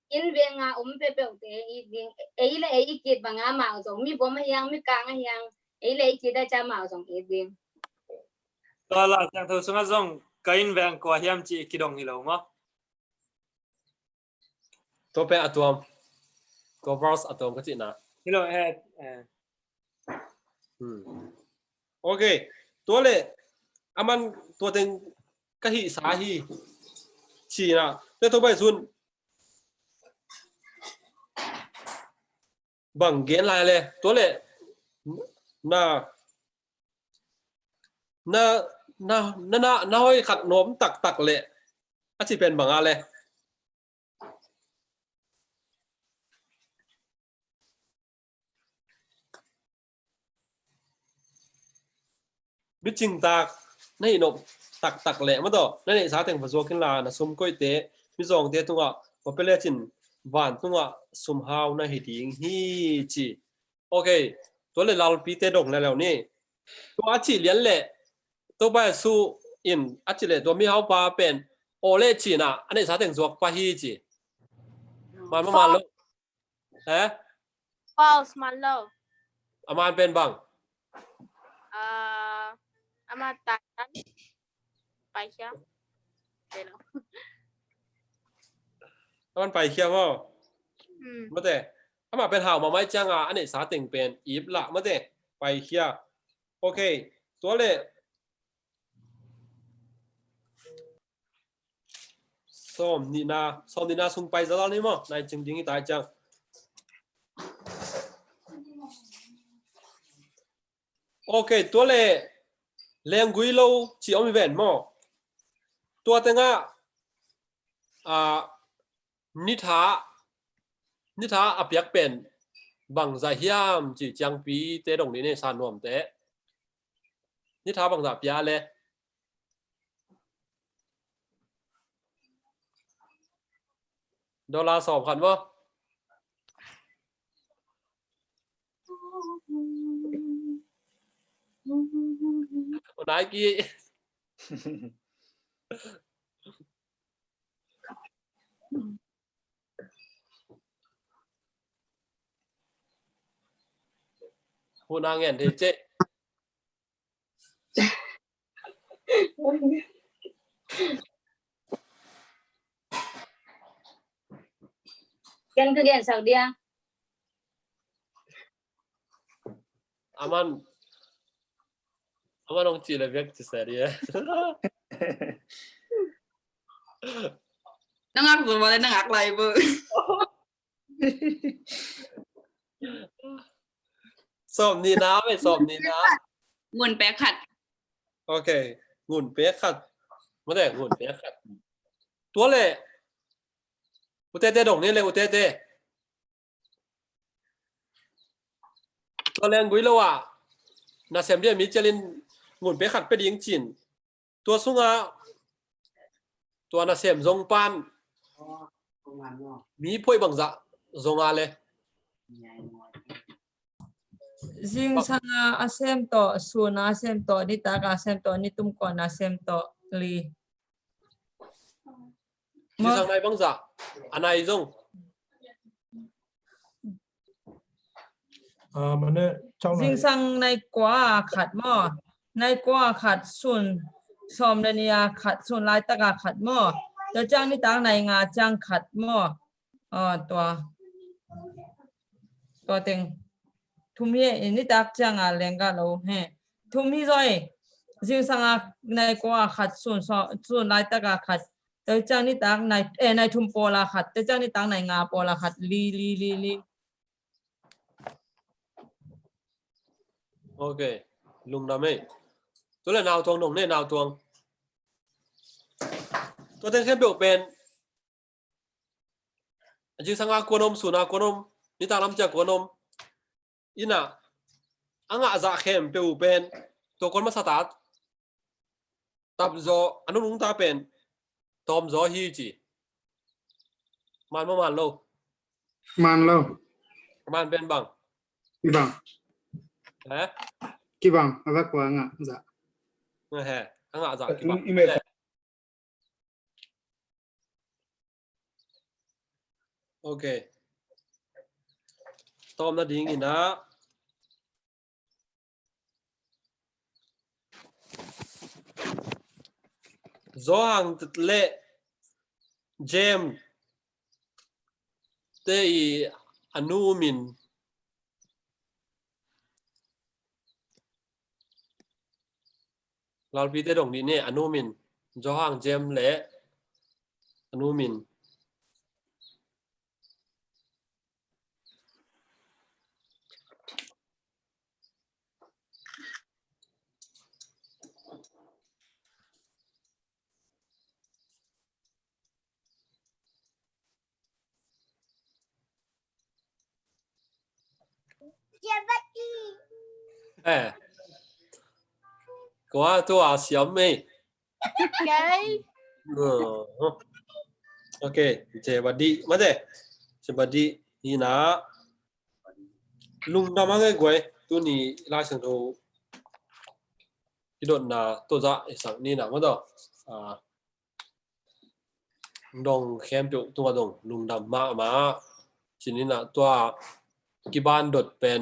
Inn veng a om peuhpeuhte it ding. Ei le ei i ki-it bang a amau zong. Mi bom a hiang, mi kang a hiang. Ei le ei ki-it a ci a amau zong it ding. Tua la siangtho sungah zong ka inn veng kua hiam ci kidong hi lo maw. Tua pen a tuam. Tua verse a tuam ka cihna. Hi lo, eh, eh. Hmm. Ok. Tua le, a man tua teng ka hihsa hi. Cihna. Te tua bai sun. Bang gen lai le, tua le, na, na, na, na, na, na hoi khat nuam taktak le, a ci pen bang a le. Micingtak na hi nop taktak leh mataw, na neihsa teng va zuak inla, na sum koihte mizawngte tungah va pia lecin vantungah sumhau na hi ding hi ci. Ok, tua le lalpite dong leleu ni. Tua a cih lian leh Topa Jesu in a cih leh tua mihaupa pen aw leh cinah a neihsa teng zuak pah hi ci. Man mah man lo. He? False, man lo. A man pen bang? Ah, ama tan tan. Paikhia. Te lo. A man paikhia maw? Hmm. Mate. Ama pen hau mahmah cianga a neihsa teng pen ip lah mate. Paikhia. Ok. Tua le Sawm nihna, sawm nihna sung pai zalal ni maw? Nai cing ding i tai ciang. Ok, tua le lenggui lo ci om i ven maw? Tua tengah, ah, nitha, nitha a piak pen bangzah hiam ci ciangpi te dong ni ne sa nuam te. Nitha bangzah pia le. Dollar sawm khat maw? Nike. Hun a ngen thei ceh. Ken ka gensak dia. Aman, aman hong ci le bek ci sa dia. Nangak zo bale nangak lai bo. Sawm nihna, ve, sawm nihna. Ngun pek khat. Ok, ngun pek khat. Mate, ngun pek khat. Tua le, u Tete dong ni le, u Tete. Tua leng gui lo ah, nasem dia mi cialin ngun pek khat pe ding cin. Tua sunga, tua nasem zong pan mi phoih bangzah zong a le. Zingsang a sem tawh, sun a sem tawh, nitak a sem tawh, nitum kuan a sem tawh, li. Zingsang nai bangzah, a nai zong. Zingsang nai kua khat maw? Nai kua khat, sun sawm le nih a khat, sun laitak a khat maw? Tua ciang nitak nai nga ciang khat maw? Tua, tua teng thum hi. Nitak ciang a lengga lo he. Thum hi zaw. Zingsang a nai kua khat, sun laitak a khat. Tua ciang nitak nai, eh, nai thum pawl a khat. Tua ciang nitak nai nga pawl a khat. Li, li, li, li. Ok. Lungdam ei. Tua le nautuang nong ne, nautuang. Tua teng khempeuh pen. Zingsang a kuan om, sun a kuan om, nitak lam ciang kuan om. Ina, a ngah zah khempeuh pen tua kuan masa ta tap zaw, a nunung ta pen tawm zaw hi ci. Man maw, man lo? Man lo. Man pen bang? Kibang. He? Kibang, a va kua ngah zah. He, a ngah zah kibang. Ok. Tawpna ding ina, Johan le James te i a nu min. Lalpite dong dih ne, a nu min. Johan, James le a nu min. Eh. Kua tua siam mei. Ok. Ok, Zebadi. Mate. Zebadi. Ina. Lungdam a ngai guai. Tuni Lai Siangtho i dotna tua zah i sak ni na maw taw. Dong khempeuh tungah dong lungdam mahmah. Ci ni na, tua kiban dot pen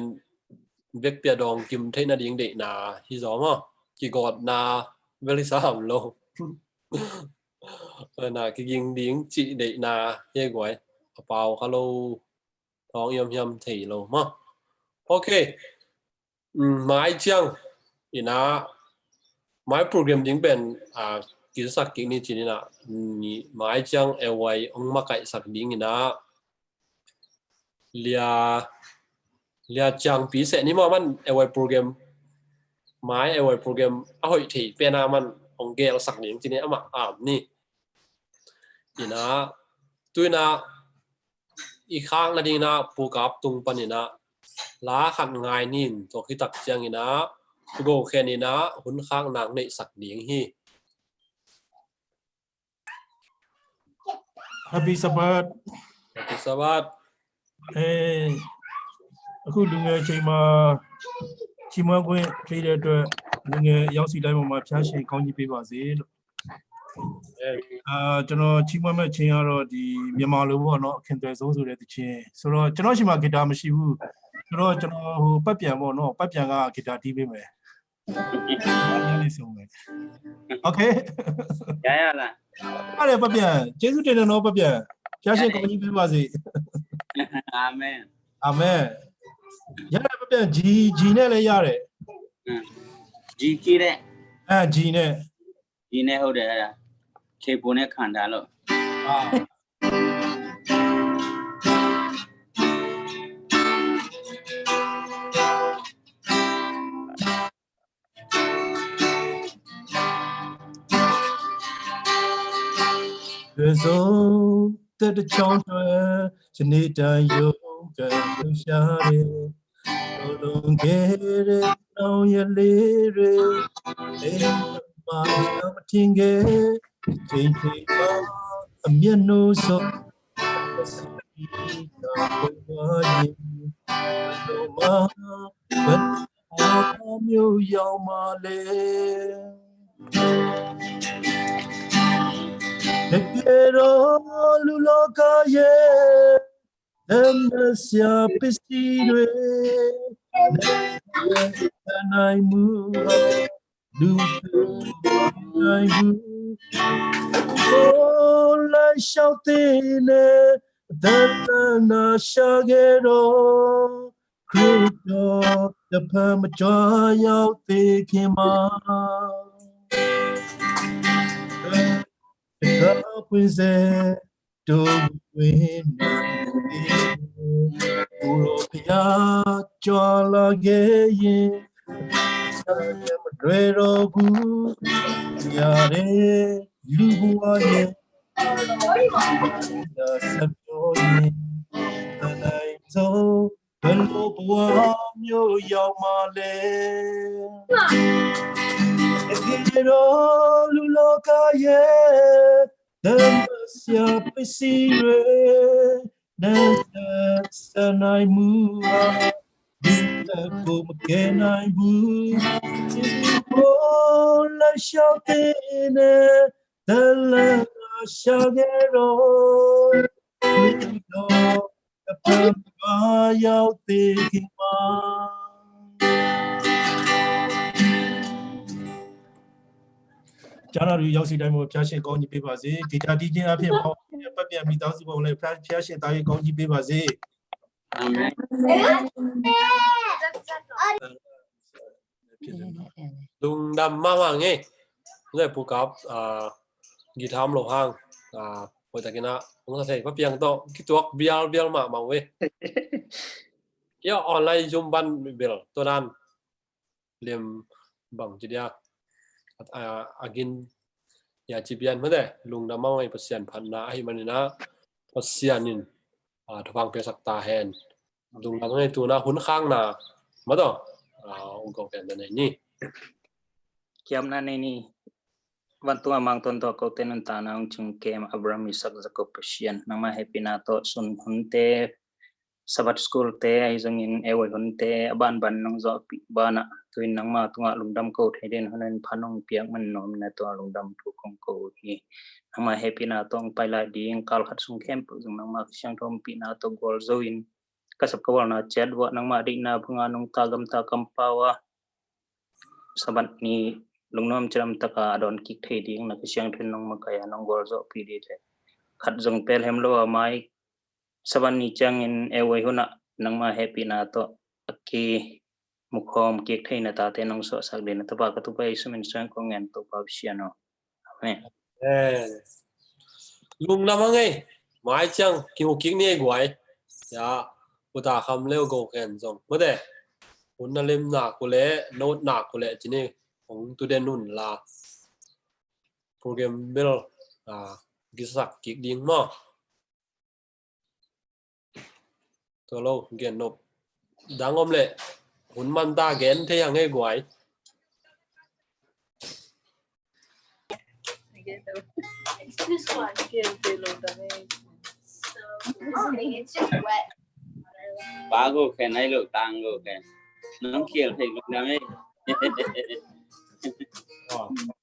vekpi a dawng kim theih nading deihna hi zaw maw. Kigawtna vel hi sam lo. Na kiging ding cih deihna hi guai. A pau kha lo. Thawng hiamhiam thei lo maw. Ok. Mai ciang ina, mai program ding pen kisak kik ni ci ni na, mai ciang L Y hong makaihsak ding ina, lia, lia ciangpi seh ni maw, man L Y program, mai L Y program a hoih thei pen a man hong gelsak ding ci ni, amah am ni. Ina, tu ina, i khak nading ina, Pu Kap tung pan ina, la khat ngai nin, tua kitak ciang ina, Pu Go Khen ina, hun khak nak neihsak ding hi. Happy Sabbath. Happy Sabbath. Eh, အခုလူငယ်အချိန်မှာ ချီးမွမ်းခွင့်ပေးတဲ့အတွက် လူငယ်ရောက်စီတိုင်းပေါ်မှာဖျားရှင်ကောင်းကြီးပေးပါစေလို့အဲအာကျွန်တော်ချီးမွမ်းမဲ့ချင်းကတော့ဒီမြန်မာလိုပေါ့နော်ခင်သွဲဆုံးဆိုတဲ့တခြင်းဆိုတော့ကျွန်တော်ရှိမှာဂီတာမရှိဘူးဆိုတော့ကျွန်တော်ဟိုပတ်ပြန်ပေါ့နော်ပတ်ပြန်ကဂီတာတီးပေးမယ်ညနေဆုံးမယ် Okay ရရလား ဟုတ်တယ်ပတ်ပြန်ကျေးဇူးတင်တယ်နော်ပတ်ပြန်ဖျားရှင်ကောင်းကြီးပေးပါစေ အာမင် အာမင်ရတယ်ပတ်ပြန် G G နဲ့လည်းရတယ် G key တဲ့ အဲ G နဲ့ G နဲ့ဟုတ်တယ်အဲ့ဒါ keyboard နဲ့ခံထားလို့ အာ ကစိုးသက်တစ်ချောင်းအတွက်ယနေ့တိုင်းရုန်းကန်လှုပ်ရှားတယ် တော်လွန်ခဲ့တဲ့နောက်ရက်လေးတွေအိမ်မှာမထင်ခဲ့ချိန်ချိန်မှာအမျက်နှာစော မျိုးရောက်မှလဲတကယ်တော့လူလောကရဲ့သမစရာပစ္စည်းတွေနဲ့နိုင်မှုဟာလူနိုင်မှုကိုလမ်းလျှောက်သည့်နဲ့အသက်သနာရှာခဲ့တော့ခရစ်တော်တစ်ဖန်မကြွရောက်သေးခင်မှာတခါပွင့်စေတို့ဝင်နေကိုယ်တော်ဘုရားကြွလာခဲ့ရင်မလွယ်တော့ဘူးရတဲ့လူဘဝရဲ့ ဆက်ပြောရင်တနိုင်ဆုံးဘယ်လိုဘဝမျိုးရောက်မှလဲတကယ်တော့လူလောကရဲ့သမစရာပစ္စည်းတွေနဲ့ဆက်နိုင်မှုဟာဒီလက်ကိုမကယ်နိုင်ဘူးဒီကိုလမ်းလျှောက်တဲ့နဲ့ တလန်ရှာခဲ့တော့ဒီတော့အပန်းပါရောက်သေးခင်မှာကျမ်းတော်ဒီရောက်စီတိုင်းမှာဖျားရှင်ကောင်းကြီးပေးပါစေဂီတာတီးခြင်းအဖြစ်ပေါ့ပတ်ပြန်မိသားစုပေါ်လည်းဖျားရှင်တားရင်ကောင်းကြီးပေးပါစေအာမင် ဖြစ်တယ်နော်။ Lungdam mahmah ngei. Ngei pukap githam lo hang. Poi takina ong sa thei papiang to kituak bial bial mahmah we. Ia online Zoom ban bel to dan lim bang ci dia. Agin ia ci bian mate lungdam mahmah ngei Pasian phatna ahi manina Pasian in thupha piaksak ta hen. Lungdam ngei tuna hun khangna maw taw. Ung ko ken da nei ni. Kiamna nei ni. Vantung a mangton tawh kote nuntakna ung cing kem Abraham, Isak, Jakob Pasian nangmah hehpihna tawh sun hunte Sabbath school te ahi zongin A Y hunte a banban nong zawhpih banah tuin nangmah tungah lungdam ko thei den hunin phan ung piak man nuam na tungah lungdam thu kong ko uh hi. Nangmah hehpihna tawh ung pailai ding kalkhat sung khempeuh zong nangmah ka siangtho ompihna tawh gualzo in ka sap ka walna ciat vuah nangmah deihna banga nungta gamta kampau a Sabbath ni lungnuam cidam taka a dawn kik thei ding na ka siangtho in nong makaih a nong gualzawhpih dih leh khat zong pelhem lo a mai Sabbath ni ciangin A Y hunah nangmah hehpihna tawh a kimukhawm kik theihna tate nong suahsak dih na Topa ka Topa Jesu min suang kong ngen Topa Pasian aw. Amen. Lungdam a ngei mai ciang kimu kik ni ei guai. Ya uta kham leu go khen zong mate. Hun na lim nak uleh note nak uleh cini hong tu den nun la. Program bel gisak kik ding maw. Tua lo gen nop dang om leh hun man ta gen thei hang e guai. Ba go khen ai lo tang go khen. Nong khial thei lo dam e. Aw.